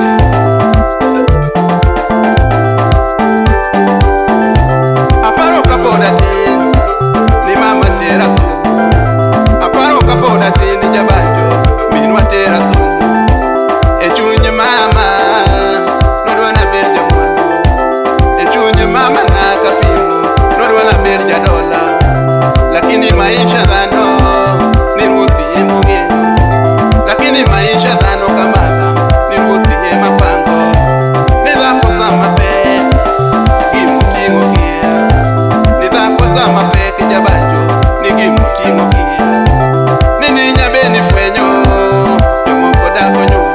Aparo kapod atin ni mama tera somo. Aparo kapod atin ni jabanjo minwa tera somo. E chuny mama nodwa nabed jamwandu. E chuny mama nakapimo nodwa nabed jadola. Lakini maisha dhano ni ruoth emong'eyo. Lakini maisha dhano kamadha ni ruoth ema pango. Ni dhako sama pek gimoting'o kia. Ni dhako sama pek jabanjo ni gimoting'o kia. Ni dinya bed ni fwenyo jomoko dako nyuol.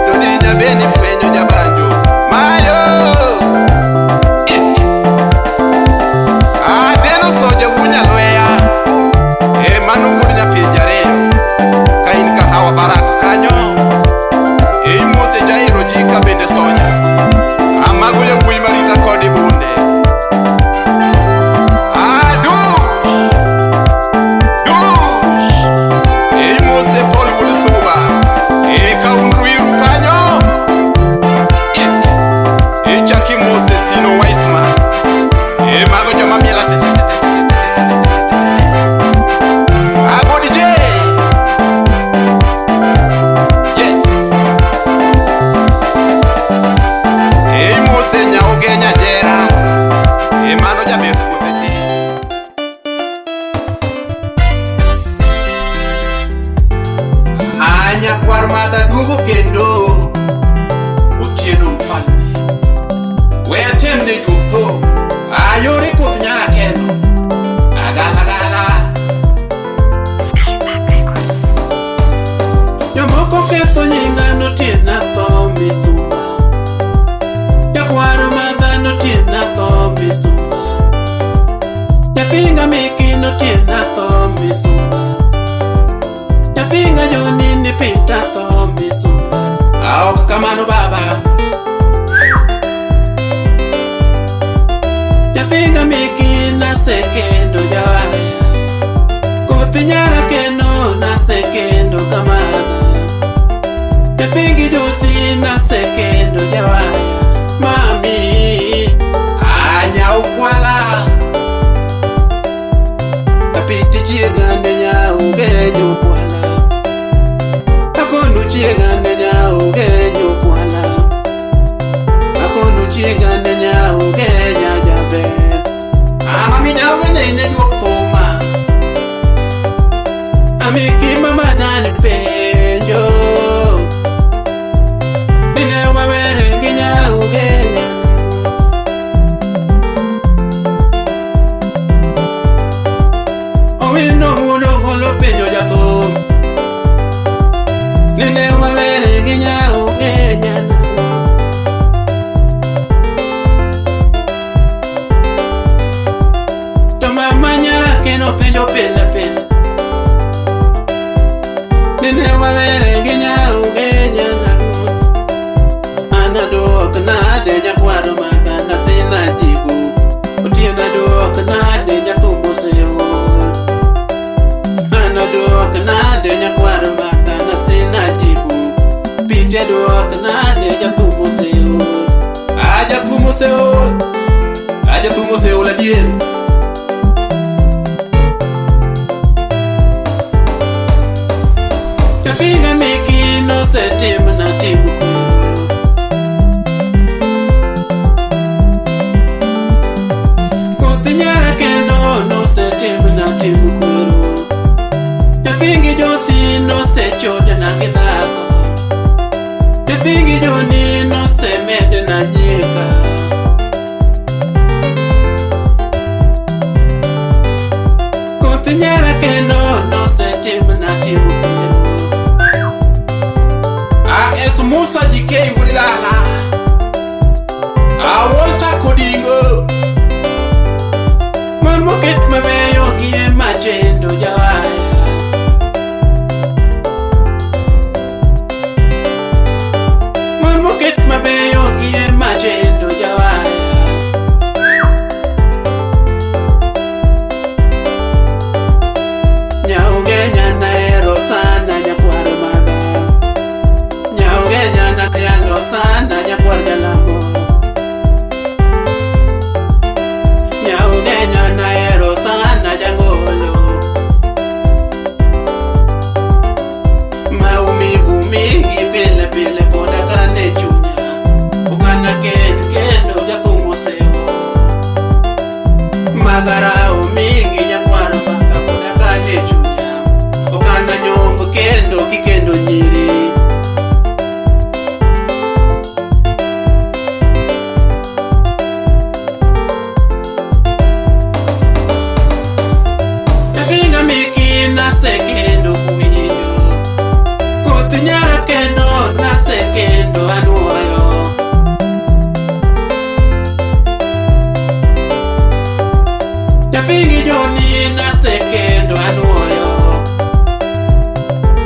To dinya bed ni fwenyo jabanjo mayo. Adeno soja wunya lweya. E mano wuod nyapinje ariyo. Ka in Kahawa Barracks kanyo. E imose Jairo Jika bende soja. Amago yawuoyi marita kodi bunde. Adush! Dush! E imose Paul wuod Suba. E kaun Ruiru kanyo. E chaki mose Sino Wiseman. E mago joma miel te te te te te te te. Ago DJ! Yes! E imose Nyaoge Nyajera. E mano jaber puothe ti. Anyakwar madha duogo kendo Otieno mfalme. We atem ne juok thum. Ayore koth nyara kendo. Agalagala. Skypark Records. Jomoko ketho nyinga notiena tho misumba. Jakwar madha notiena tho misumba. Japinga miki notiena tho misumba. Japinga joni ni pita tho misumba. Aok kamano baba. Japinga miki nasekendo jawaya. Kothi nyara kendo nasekendo kamadha. Japingi josi nasekendo jawaya. Mami anyau kwala. Apiti chiega ne nyau genyo kwala. Akonu chiega ne nyau genyo kwala. Akonu chiega ne nyau genya jaber. Ama mi nyau genya ine juok thuma. Amiki mama dani penjo. ywak nade jathum oseol. Ah, jathum oseol. Ah, jathum oseol adier. Japinga meki nosetimna tim kwero. Koth nyara kendo nosetimna tim kwero. Japingi Josi nosechodna gi dhako. Japingi Joni nosemedna nyieka. Koth nyara kendo nosetimna tim kwero. AS Musa GK wuod dala. Ah, Walter Kodingo. Mon moket mabeyo gi ema chendo jawaya. Mon moket mabeyo gi ema chendo jawaya. Nyaugenya nahero sana nyakwar madha. Nyaugenya nayalo sana nyakwar jalamo. Nyaugenya nahero sana jangolo. Maumivu mingi pile pile pod akane chunya. Okana kend kendo jathum oseol. Madharau mingi nyakwar maka pod akane chunya. Okana nyomb kendo kikendo nyiri. Japinga miki nasekendo kuwinjo. Koth nyara kendo nasekendo anuoyo. Japingi Joni nasekendo anuoyo.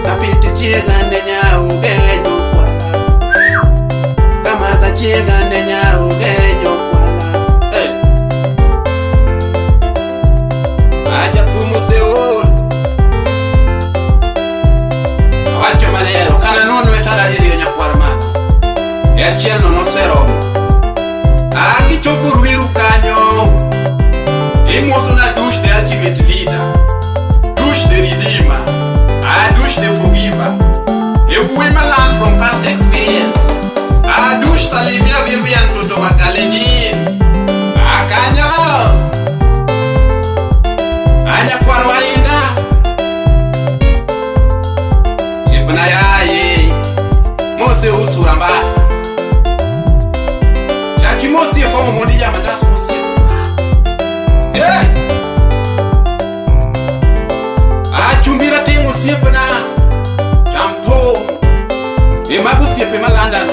Kapit chiega ne nyaugenyo kwala. Kamadha chiega ne nyaugenyo kwala. Hey. Ah, jathum oseol. Awacho maler, ok ananon lweta diriyo nyakwar mama. E achiel no noseromo. Ah, kichopo Ruiru kanyo, imosona Dush the ultimate leader. Dush the redeemer. Ah, Dush the forgiver. E wuoyi malan from past experience. Ah, Dush salimia Vivian toto wa Kalenjin. Ah, kanyo. Ah, nyakwar warinda. Osiepna yaye. Mose usura mbaya. Chaki mosie fomo mondi jamandas mosiepna. Hey! Achumbira timo osiepna. Champo. E mago osiepe ma London.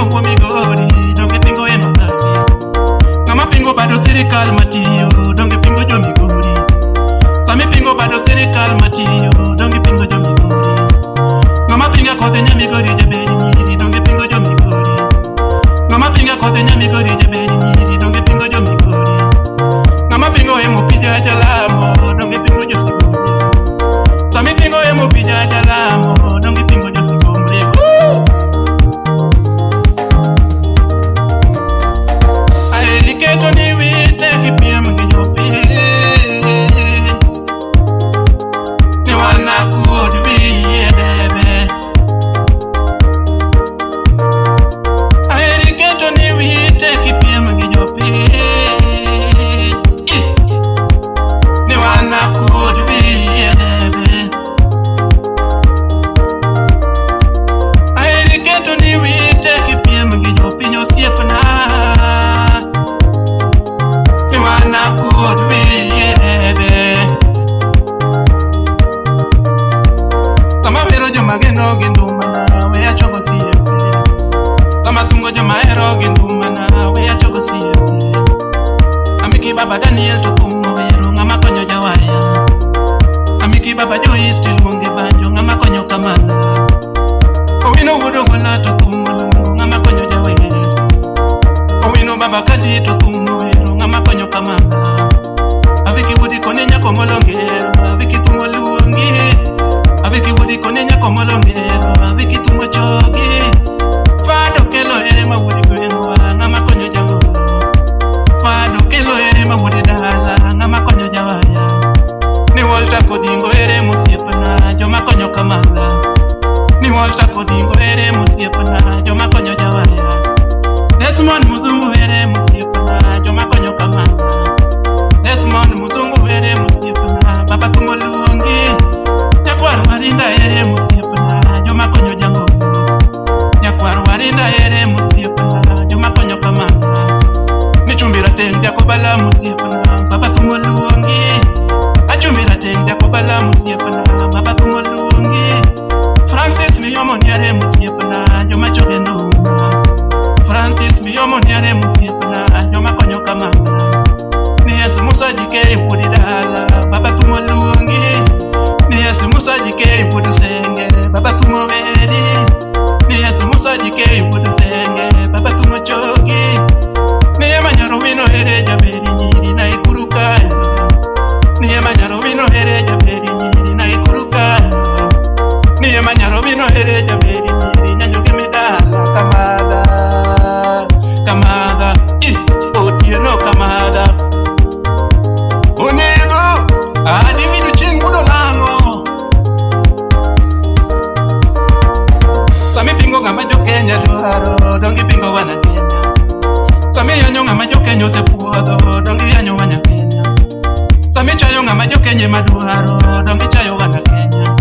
pingo wuo Migori, donge pingo Embakasi. Ng'ama pingo bado sirikal matiyo, donge pingo jo Migori. Sami pingo bado sirikal matiyo, donge pingo jo Migori. Ng'ama pinga kodhi nya Migori jaberi nyiri, donge pingo jo Migori. Ng'ama pinga kodhi nya Migori jaberi nyiri, donge pingo jo Migori. Ng'ama pingo emo pija jalamo, donge pingo jo Sigomre. Sami pingo emo pija jalamo, donge pingo jo Sigomre. Woo! Aeli keto ni wite gi piem gi jopiny. Ni wanakuod wiye debe. Aeli keto ni wite gi piem gi jopiny. Ni wanakuod wiye debe. Aeli keto ni wite gi piem gi jopiny osiepna. Ni wanakuod wiye debe. Sama wero joma geno gi ndumana, we achogo siepe. Sama sungo joma hero gi ndumana, we achogo siepe. Amiki baba Daniel to kumo wero, ng'ama konyo jawaya. Amiki baba Joyce tiluonge banjo, ng'ama konyo kamala. Owino wuod Ogola to kumo luongo, ng'ama konyo jawer. Owino baba Kadi to kumo wero, ng'ama konyo kamala. Aviki wuodi koni nyako molongero, aviki thumo luongi. Aviki wuodi koni nyako molongero, aviki thumo chogi. Fado kelo ere ma wuodi gweng'wa, ng'ama konyo jagoro. Fado kelo ere ma wuodi dala, ng'ama konyo jawaya. Ni Walter Kodingo ere mosiepna, joma konyo kamala. Ni Walter Kodingo ere mosiepna, joma konyo jawaya. Desmond Muzungu ere mosiepna, joma konyo kamala. Desmond Muzungu ere mosiepna, baba thumo luongi. Nyakwar Warinda ere mosiepna, joma konyo jangolo. Nyakwar Warinda ere mosiepna, joma konyo kamala. Ni chumbi rateng' jakobala mosiepna, baba thumo luongi. Achumbi rateng' jakobala mosiepna, baba thumo luongi. Francis Miyomo niare mosiepna, joma choge nduma. Francis Miyomo niare mosiepna, joma konyo kamala. Ni Yesu Musa jike wuodi dala, baba thumo luongi. Ni Yesu Musa jike wuod Usenge, baba thumo weri. Ni Yesu Musa jike wuod Usenge, baba thumo chogi. Ni ema nyaro wino here jaberi nyiri na ikuru kanyo. Ni ema nyaro wino here jaberi nyiri na ikuru kanyo. Ni ema nyaro wino here jaberi nyiri nyanyoge medala kamadha. Kamadha, i otieno kamadha. Onego, adi winjo chieng' budo lang'o. Sami pingo ng'ama jo Kenya dwaro, donge pingo wana Kenya. Sami yanyo ng'ama jo Kenya osepuodho, donge yanyo wana Kenya. Sami chayo ng'ama jo Kenya ema dwaro, donge chayo wana Kenya.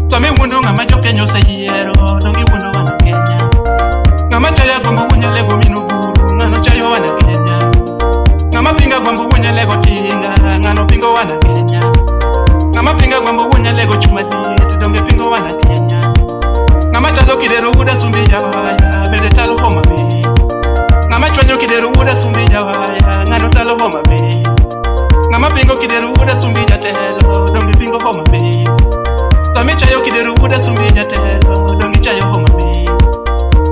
Sami wuondo ng'ama jo Kenya oseyiero, donge iwuondo wana Kenya. Ng'ama chayo agombo wuonyalego min Oburu, ng'ano chayo wana Kenya. Ng'ama pinga gombo wuonyalego tinga, ng'ano pingo wana Kenya. Ng'ama pinga gombo wuonyalego chuma liet, donge pingo wana Kenya. Ng'ama talo kidero wuod Asumbi jawaya, bende talo Homa Bay. Ng'ama chwanyo kidero wuod Asumbi jawaya, ng'ano talo Homa Bay. Ng'ama pingo kidero wuod Asumbi jatelo, donge pingo Homa Bay. Sami chayo kidero wuod Asumbi jatelo, donge ichayo Homa Bay.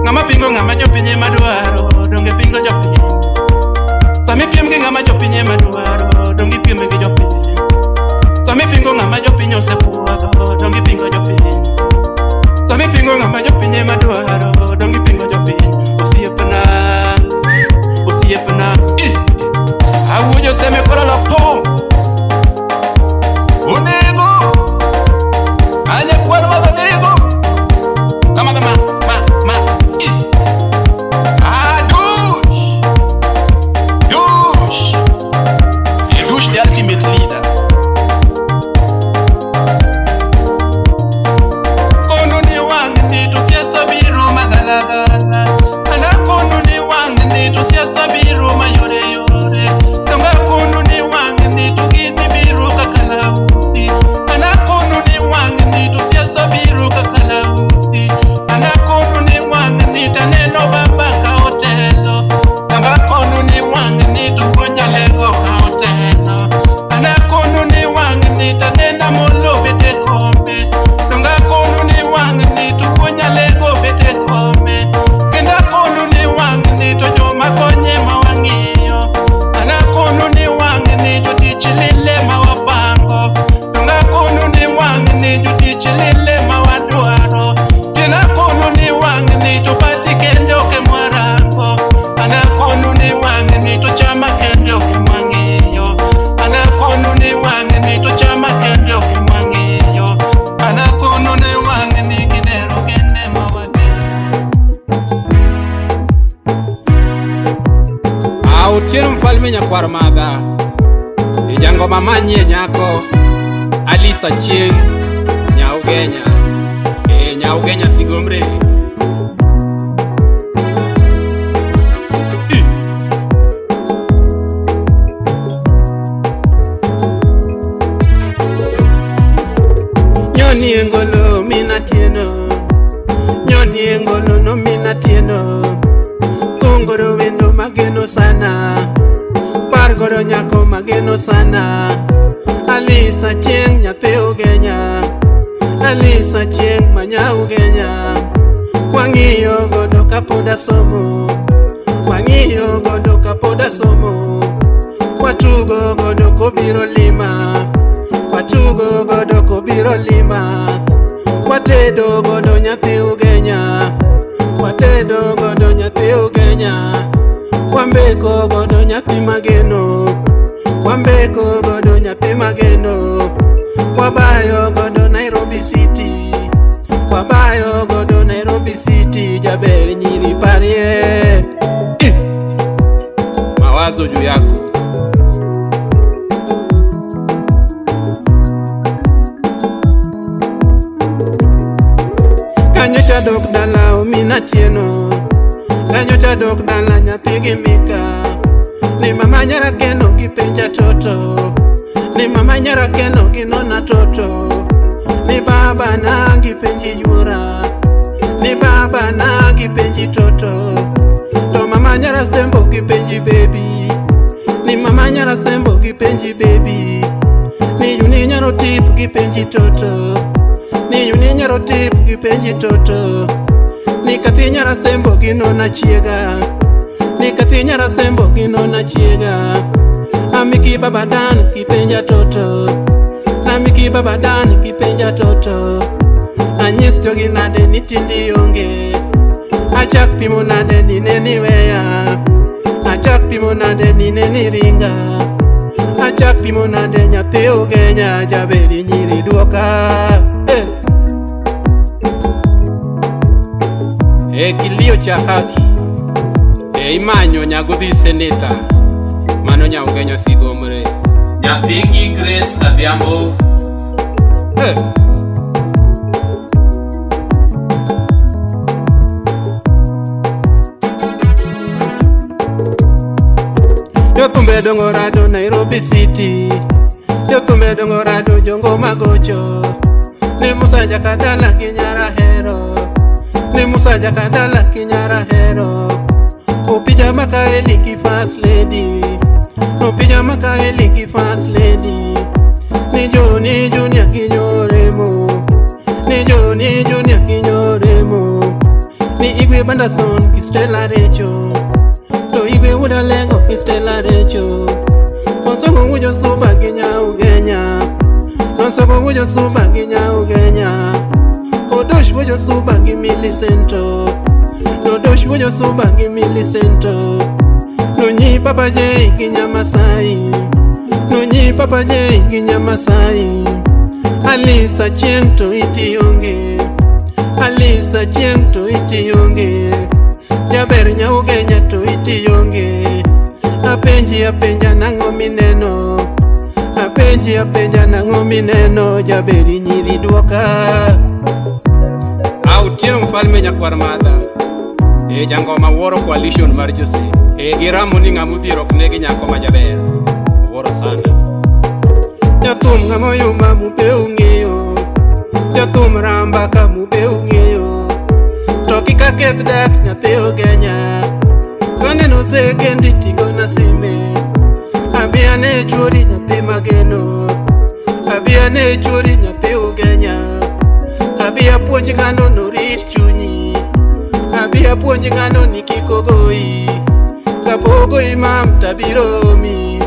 Ng'ama pingo ng'ama jopiny ema dwaro, donge pingo jopiny. Sami piem gi ng'ama jopiny ema dwaro, donge ipiem gi jopiny. Sami pingo ng'ama jopiny osepuodho, donge ipingo jopiny. Sami pingo ng'ama jopiny ema dwaro, donge ipingo jopiny. Osiepna, osiepna, i awuojo seme koro lapong. Onego, anyakwar mag onego. Kama ma ma ma i. Ah, douche. Douche. Douche the ultimate leader. Kondo ni wang'ni to siasa biro magalagala. Ana kondo ni wang'ni to siasa biro mayore yore. Donga kondo ni wang'ni to gini biro kaka lausi. Ana kondo ni wang'ni to siasa biro kaka lausi. Ana kondo ni wang'ni taneno baba. Otieno mfalme nyakwar madha. E jangoma manyie nyako Alisa Chieng Nyaugenya. E Nyaugenya Sigomre. Nyoni engolo mina tieno. Nyoni engolo no mina tieno. Songoro wendo mageno sana. Pargoro nyako mageno sana. Alisa Chieng nyathi Ugenya. Alisa Chieng manya Ugenya. Wang'iyo godo kapod asomo. Wang'iyo godo kapod asomo. Watugo godo kobiro lima. Watugo godo kobiro lima. Watedo godo nyathi Ugenya. Watedo godo nyathi Ugenya. Wambeko godo nyathi mageno. Wambeko godo nyathi mageno. Wabayo godo Nairobi City. Wabayo godo Nairobi City. Jaber nyiri parie. Mawazo juu yako. Kanyocha dok dala omina tieno. Kanyocha dok dala nyathi gi mika. Ni mama nyara keno gi penja toto. Ni mama nyara keno gi nona toto. Ni baba na gi penji yuora. Ni baba na gi penji toto. To mama nyara sembo gi penji baby. Ni mama nyara sembo gi penji baby. Ni yuni nyaro tip gi penji toto. Ni yuni nyaro tip gi penji toto. Ni kathi nyara sembo gi nona chiega. Ni kathi nyara sembo gi nona chiega. Amiki baba dan ki penja toto. Amiki baba dan ki penja toto. Anyis jogi nade ni tindi onge. Achak pimo nade ni neni weya. Achak pimo nade ni neni ringa. Achak pimo nade nyathi Ugenya. Jaberi nyiri duoka. E kilio cha haki. E imanyo nyagodhi seneta. Mano Nyaugenya Sigomre. Nyathigi Grace Adhiambo. Jothumbe dongo rado Nairobi City. Jothumbe dongo rado jongo magocho. Ni Musa Jakadala gi nyara hero. Ni Musa Jakadala gi nyara hero. Opija Makaeli gi first lady. Opija Makaeli gi first lady. Ni Joni Junior gi nyoremo. Ni Joni Junior gi nyoremo. Ni Igwe Bandason gi Stella Recho. To Igwe Wudalengo gi Stella Recho. Osongo wujo suba gi Nyaugenya. Osongo wujo suba gi Nyaugenya. Odosh wujo suba gi Millicento. Odosh wujo suba gi Millicento. Nonyi Papa J gi Nyamasai. Nonyi Papa J gi Nyamasai. Alisa Chieng to iti onge. Alisa Chieng to iti onge. Jaber Nyaugenya to iti onge. Apenji apenja nang'o mineno. Apenji apenja nang'o mineno. Jaberi nyiri duoka. Otieno mfalme nyakwar madha. E jangoma wuoro coalition mar Jose. E giramo ni ng'ama odhier ok negi nyako ma jaber. Wuoro sana. Jathum ng'ama oyuma mube ung'eyo. Jathum ramba ka mube ung'eyo. To kik aketh dak nyathi Ugenya. Kaneno sekendi tigona sime. Abi ane chuori nyathi mageno. Abi ane chuori nyathi Ugenya. Abi apuonj ng'ano norit chunyi. Abi apuonj ng'ano ni kik ogoyi. Kapo ogoyi mam tabiro mi.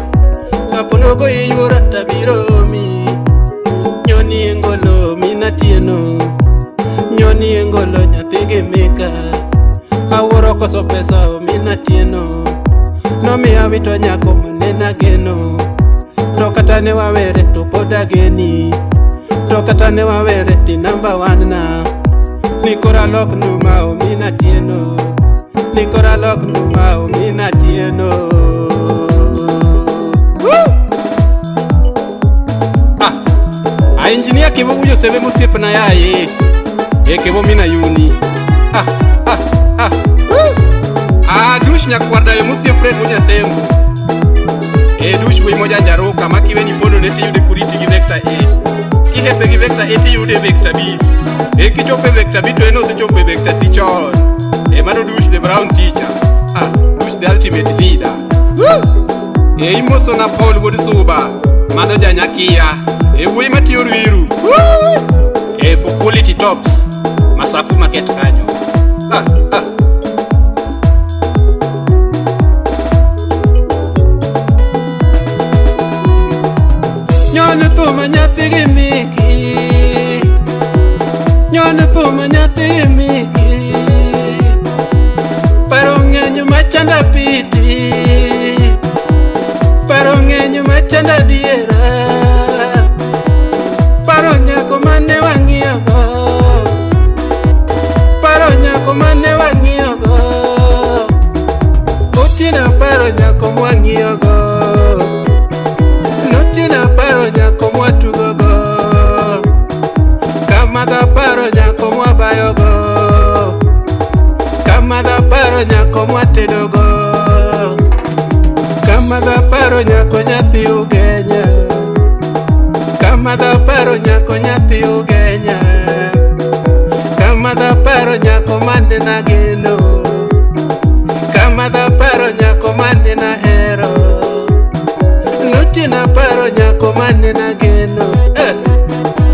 Kapo nogoyi yuora tabiro mi. Nyoni engolo mina tieno. Nyoni engolo nyathi gi mika. Awuoro koso pesa omina tieno. Nomiya wito nyako manena geno. To kata ne wawere to pod ageni. To kata ne wawere ti namba wan na. Nikora lok numa omina tieno. Nikora lok numa omina tieno. Kevo wujo sebe mosiepna yaye. E kevo mina yuni. Ah ah ah. Woo! Ah dush nyakwar dayo mosiep Fred Munyasembo. E dush wuoyi mojanjaruka ma kiweni pondo ne tiyude kuriti gi vector A. Kihepe gi vector A tiyude vector B. E kichopo e vector B to en osechopo e vector C chon. E mano dush the brown teacher. Ah, dush the ultimate leader. Woo! E imoso na Paul wuod Suba. Mano janyakia. E wuoyi matiyo Ruiru. Woo! E for quality tops. Masaku market kanyo. Ah, ah. Nyon thuma nyathi gi miki. Nyon thuma nyathi gi miki. Paro ng'eny machanda piti. Paro ng'eny machanda diera. Paro nyako mane wang'iyogo. Paro nyako mane wang'iyogo. Otieno paro nyako mwang'iyogo. Notieno paro nyako mwatugogo. Kamadha paro nyako mwabayogo. Kamadha paro nyako mwatedogo. Kamadha paro nyako nyathi Ugenya. Kamadha paro nyako nyathi Ugenya. Kamadha paro nyako mane nageno. Kamadha paro nyako mane nahero. Notieno paro nyako mane nageno. Eh.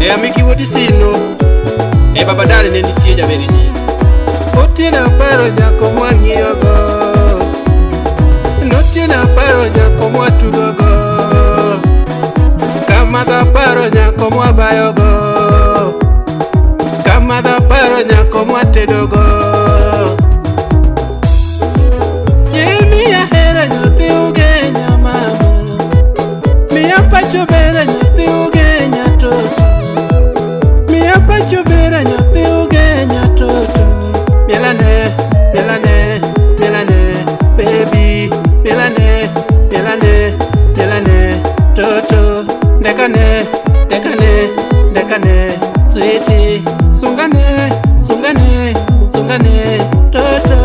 E amiki wuod Sino. E baba dani ne nitie jaber ji. Otieno paro nyako mwang'iyogo. Notieno paro nyako mwatugogo. Kamadha paro nyako mwabayogo. Kamadha paro nyako mwatedogo. Miya hera nyathi Ugenya mama. Miya pacho bera nyathi Ugenya toto. Miya pacho bera nyathi Ugenya toto. Mielane, mielane, mielane, baby. Mielane, mielane, mielane, toto. Dekane, dekane, dekane, sweetie. Sungane, sungane, sungane, toto.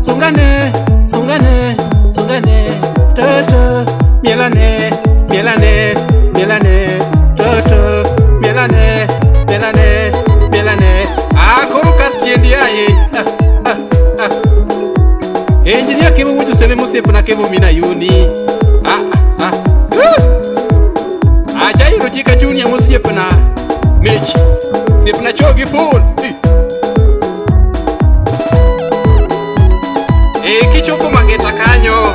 Sungane, sungane, sungane, toto. Mielane, mielane, mielane, toto. Mielane, mielane, mielane. Ah, koro kar tiendi aye. Ah, ah, ah. Engineer kevo wujo sebe mosiepna kevo mina yuni. Ah, ah, ah. Woo! Ajairo chika junior mosiepna. Mich. Siepna chogi full. E kichopo Mageta kanyo.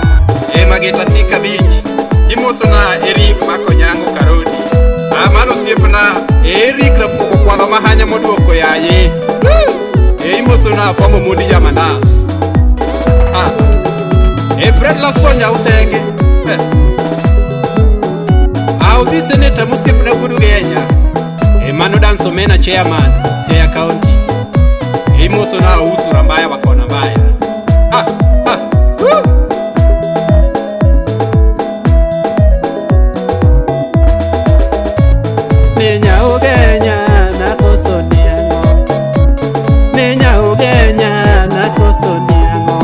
E Mageta Sika Beach. Imoso na Eric Makonyango Karodi. Ah, mano osiepna Eric Rapuko kwalo mahanya moduoko yaye. E imoso na Fomo Mudi Jamanas. Ah. E Fred Lasponya Usenge. Eh. Audhi Senator mosiepna wuod Ugenya. E mano Danso Mena chairman Siaya County. E imoso na Usu Rambaya wakona mbaya. Ah, ah. Woo! Ni Ugenya nakoso niang'o. Ni Ugenya nakoso niang'o.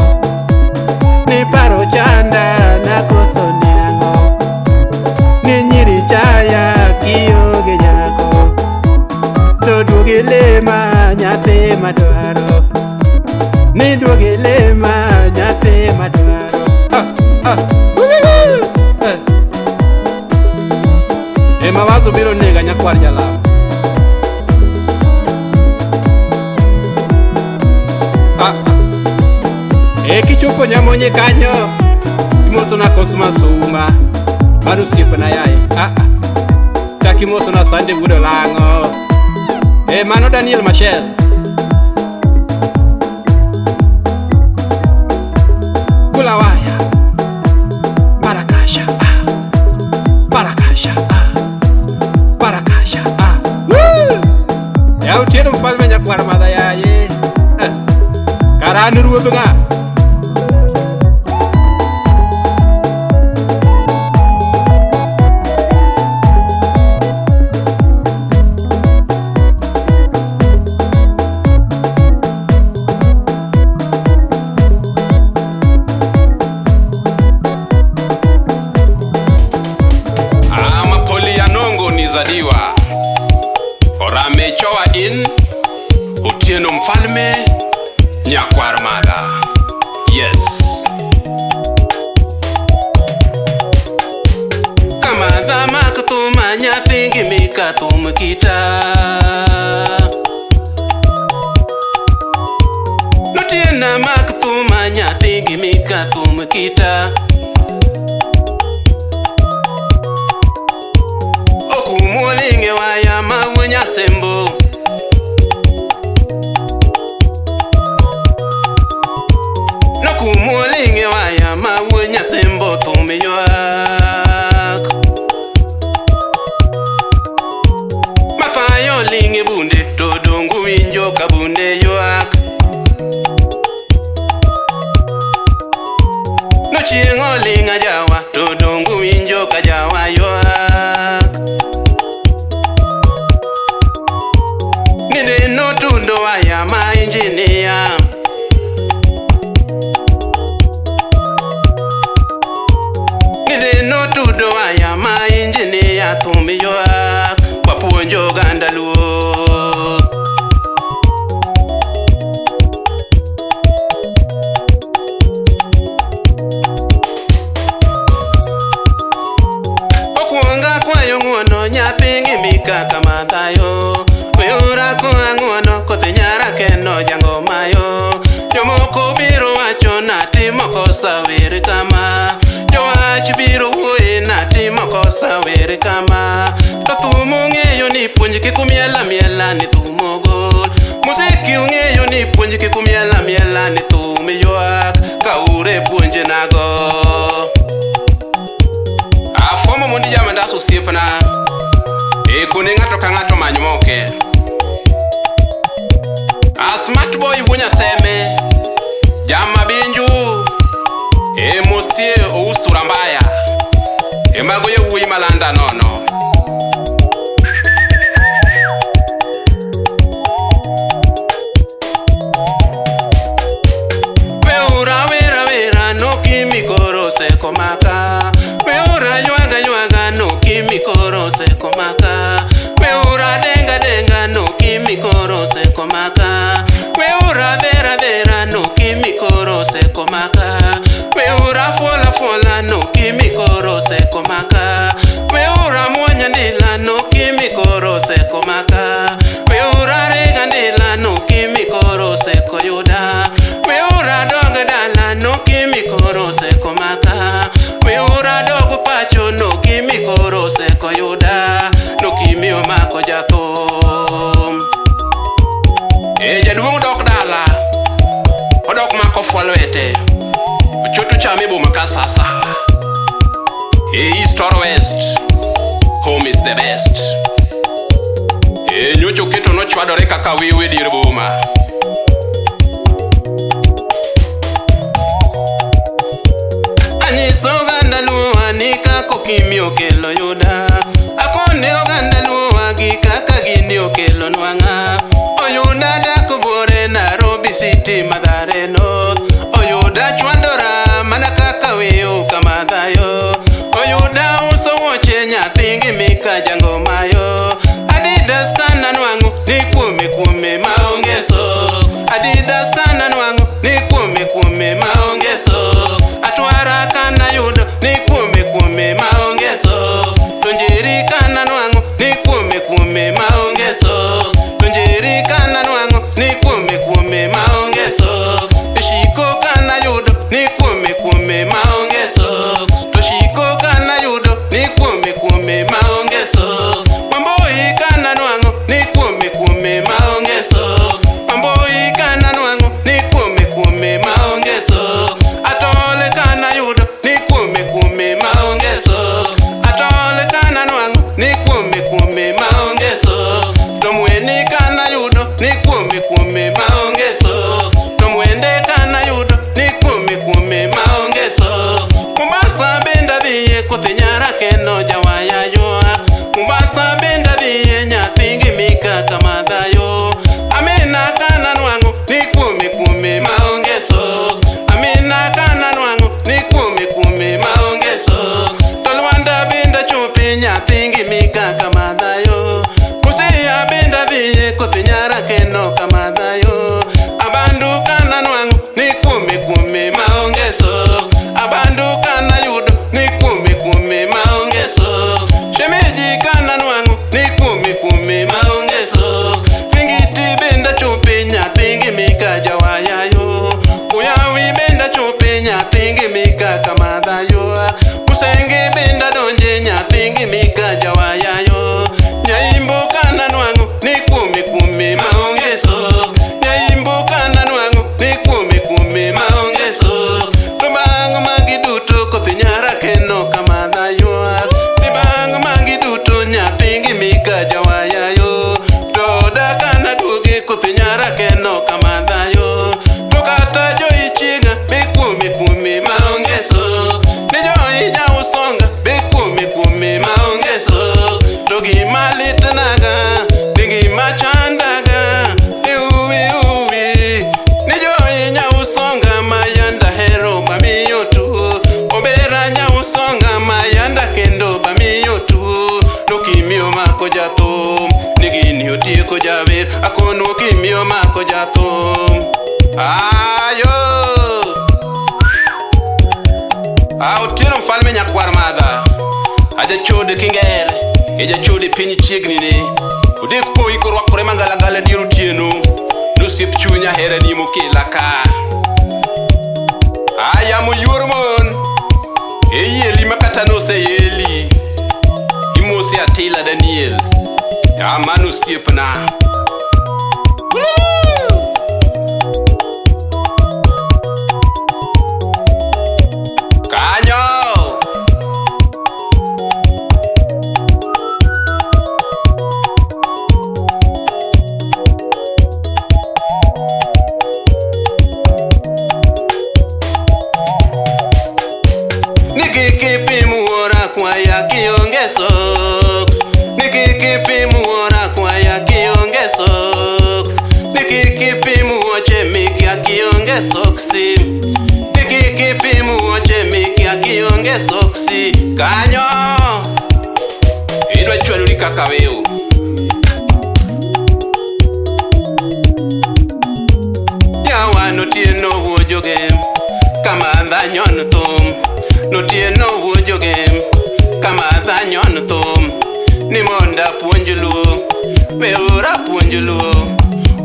Ni paro chanda nakoso niang'o. Ni nyiri chaya kionge nyako. To duogi lema nyathi madwaro. Ni duogi lema nyathi madwaro. Ah, ah. Woo! Eh. E mawazo biro nega nyakwar jalamo. Ah, ah. E kichopo Nyamonye kanyo. Imoso na Cosmas Ouma. Mano osiepna yaye. Ah, ah. Chak imoso na Sunday wuod Olang'o. E mano Daniel Machel. Kulawaya. Barakasha. Ah. Barakasha. Ah. Barakasha. Ah. Woo! Ya Otieno mfalme nyakwar madha yaye. Eh. Kara an ruodh ng'a? mar madha. Yes. Kamadha mak thum nyathi gi mika thum kita. Notiena mak thum nyathi gi mika thum kita. Okumuolinge waya ma nyasembo. Nokumuolinge waya ma nyasembo thum ywak. Mathayo linge bunde to dongo winjo ka bunde ywak. Nochieng' oling' ajawa to dongo winjo ka jawa ywak. Ninde notundo waya ma injinia. Ninde notudo waya ma injinia thum ywak. Wapuonjo oganda luo. Okuongo akwayo ng'uono nyathi gi mika kamadhayo. Weura koa ng'uono koth nyara keno jangomayo. Jomoko biro wacho natimo kosa wer kama. Jowach biro wuoye natimo kosa wer kama. To thum ung'eyo ni puonj kik umiel amiela ni thum ogol. Musiki ung'eyo ni puonj kik umiel amiela ni thum ywak. Kaure puonj nago. Afomo mondi jamandas osiepna. E kone ng'ato ka ng'ato many moke. A smart boy wuo nyaseme. Jama binju. E mosie ousura mbaya. E mago yawuoyi malanda nono. Weura wera wera no kimi koro seko maka. Weura ywaga ywaga no kimi koro seko maka. Weura denga denga no kimi koro seko maka. Weura dhera dhera no kimi koro seko maka. Weura fola fola no kimi koro seko maka. Weura muonya ndila no kimi koro seko maka. Weura rega ndila no kimi koro seko yuda. Weura dog dala no kimi koro seko maka. Weura dog pacho no kimi koro seko yuda. No kimi omako jathum. E jaduong' dok dala. Odok mako fwa lwete. Ochoto cham e boma ka sasa. E east or west. Home is the best. E nyocha oketo nochwadore kaka wiwe dier boma. Anyiso oganda luowa ni kaka okimi okelo yuda. Akone oganda luowa gi kaka gini okelo nwang'a. Oyuda dak buore Nairobi City Mathare North. Oyuda chwandora mana kaka wiyo kamadhayo. Oyuda uso wuoche nyathi gi mika jangomayo. Adidas kana nwang'o ni kuome kuome maonge socks. Adidas kana nwang'o ni kuome kuome maonge socks. Atwara kana yudo ni kuome kuome maonge socks. To njeri kana nwang'o ni kuome kuome maonge socks. To njeri kana nwang'o ni kuome kuome maonge socks. Shiko kana yudo ni kuome kuome maonge socks. To shiko kana yudo ni kuome kuome maonge socks. Wamboi kana nwang'o ni kuome kuome maonge socks. Wamboi kana nwang'o ni kuome kuome maonge socks. donje nyathingi mika kamadha yo. Usenge benda donje nyathingi mika jawaya yo. Nyaimbo kana nwang'o ni kuome kuome maonge sok. Nyaimbo kana nwang'o ni kuome kuome maonge sok. To bang' magi duto koth nyara keno kamadha ywak. Ni bang' magi duto nyathingi mika jawaya yo. To dakana duoge koth nyara keno kamadha yo. To kata joichiega be kuome kuome maonge sok. Ni joinya usonga be kuome kuome maonge sok. To gima litnaga, ni gima chandaga, ni uwi uwi. Ni joinya usonga mayanda hero bamiyo tuo. Obera nya usonga mayanda kendo bamiyo tuo. To kimiyo mako jathum, ni gini otieko jawer. Akono kimiyo mako jathum. Ayo! A Otieno mfalme nyakwar madha. Ajachode kingere, ejachode piny chiegni ne. Odek poi korwakore mangalangala dier otieno. Nosiep chunya herani mokela ka. Ayamo yuor mon, eyeli makata noseyeli. Imose Atila Daniel, amano osiepna. Kanyo! Nikikipimuora kwaya kionge socks. Nikikipimuora kwaya kionge socks. Nikikipimuoche mikia kionge soksi. Nikikipimuoche mikia kionge soksi. Kanyo! Idwa chwalori kaka weo. Yawa notieno wuo joge kamadha nyon thum. Notieno wuo joge kamadha nyon thum. Ni monda puonj luo, weura puonj luo.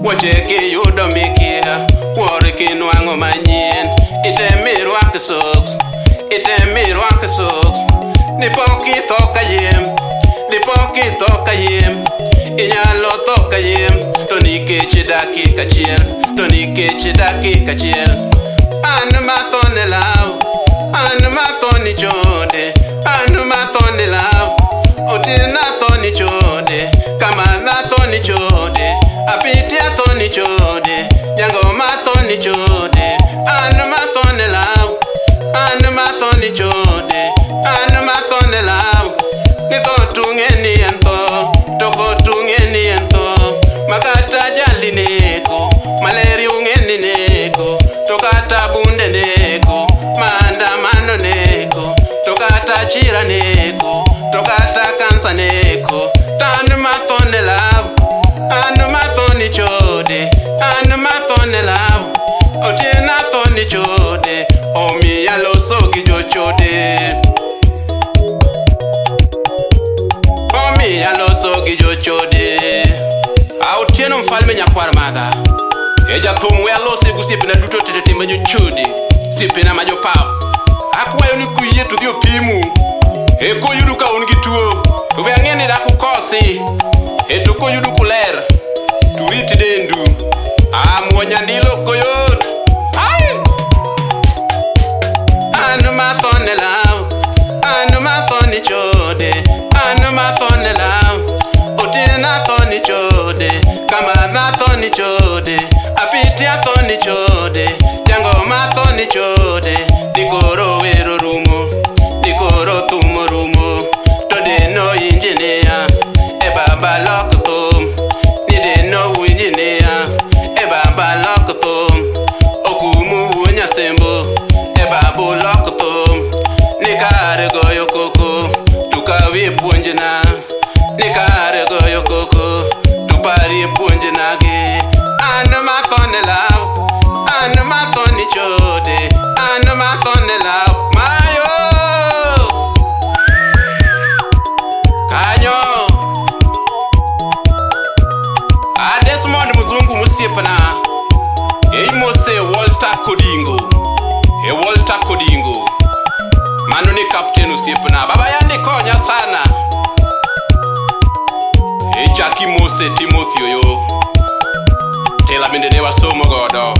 Wuoche kiyudo mikia, wuor kinwang'o manyien. Item irwak socks, item irwak socks. Dipo kitho kayiem, dipo kitho kayiem. Inyalo tho kayiem, to nikech dakika achiel, to nikech dakika achiel. An matho ne law, an matho ni chode, an matho ne law. Otieno atho ni chode, kamadha atho ni chode, apiti atho ni chode, jangoma atho ni chode. An matho ne law, an matho ni chode, an matho ne law. Ni tho tung'e ni en tho, to kotung'e ni en tho. Makata jali neko, malaria ung'e ni neko, to kata bunde neko, maandamano neko, to kata chira neko, to kata kansa neko. Tan matho ne law, an matho ni chode, an matho ne law. Otieno atho ni chode, omiya loso gi jochode. Omiya loso gi jochode. A Otieno mfalme nyakwar madha. E jathum we alose gi osiepena duto tete te ma jochode, osiepena ma jopap. Akwayo ni kuyie to dhi opimu. E koyudu ka un gi tuo, to be ang'e ni dak ukosi. E to koyudu kuler, to urit dendu. A muonya ndilo ok oyot. Ai! An matho ne law, an matho ni chode, an matho ne law. Otieno atho ni chode, kamadha atho ni chode, apiti atho ni chode, jangoma atho ni chode. Dikoro wero rumo, dikoro thumo rumo, to deno injinia, e baba lok thum. Ni deno injinia, e baba lok thum. Okumu wuo nyasembo, e babu lok thum. Ni kar goyo koko, to kawi puonjna. Ni kar goyo koko, to parie puonjna gi. An matho ne law, an matho ni chode, an matho ne law. Mayo! Kanyo! A Desmond Mzungu mosiepna. E imose Walter Kodingo. E Walter Jose Timothy Oyo. Tela bende ne wasomo godo.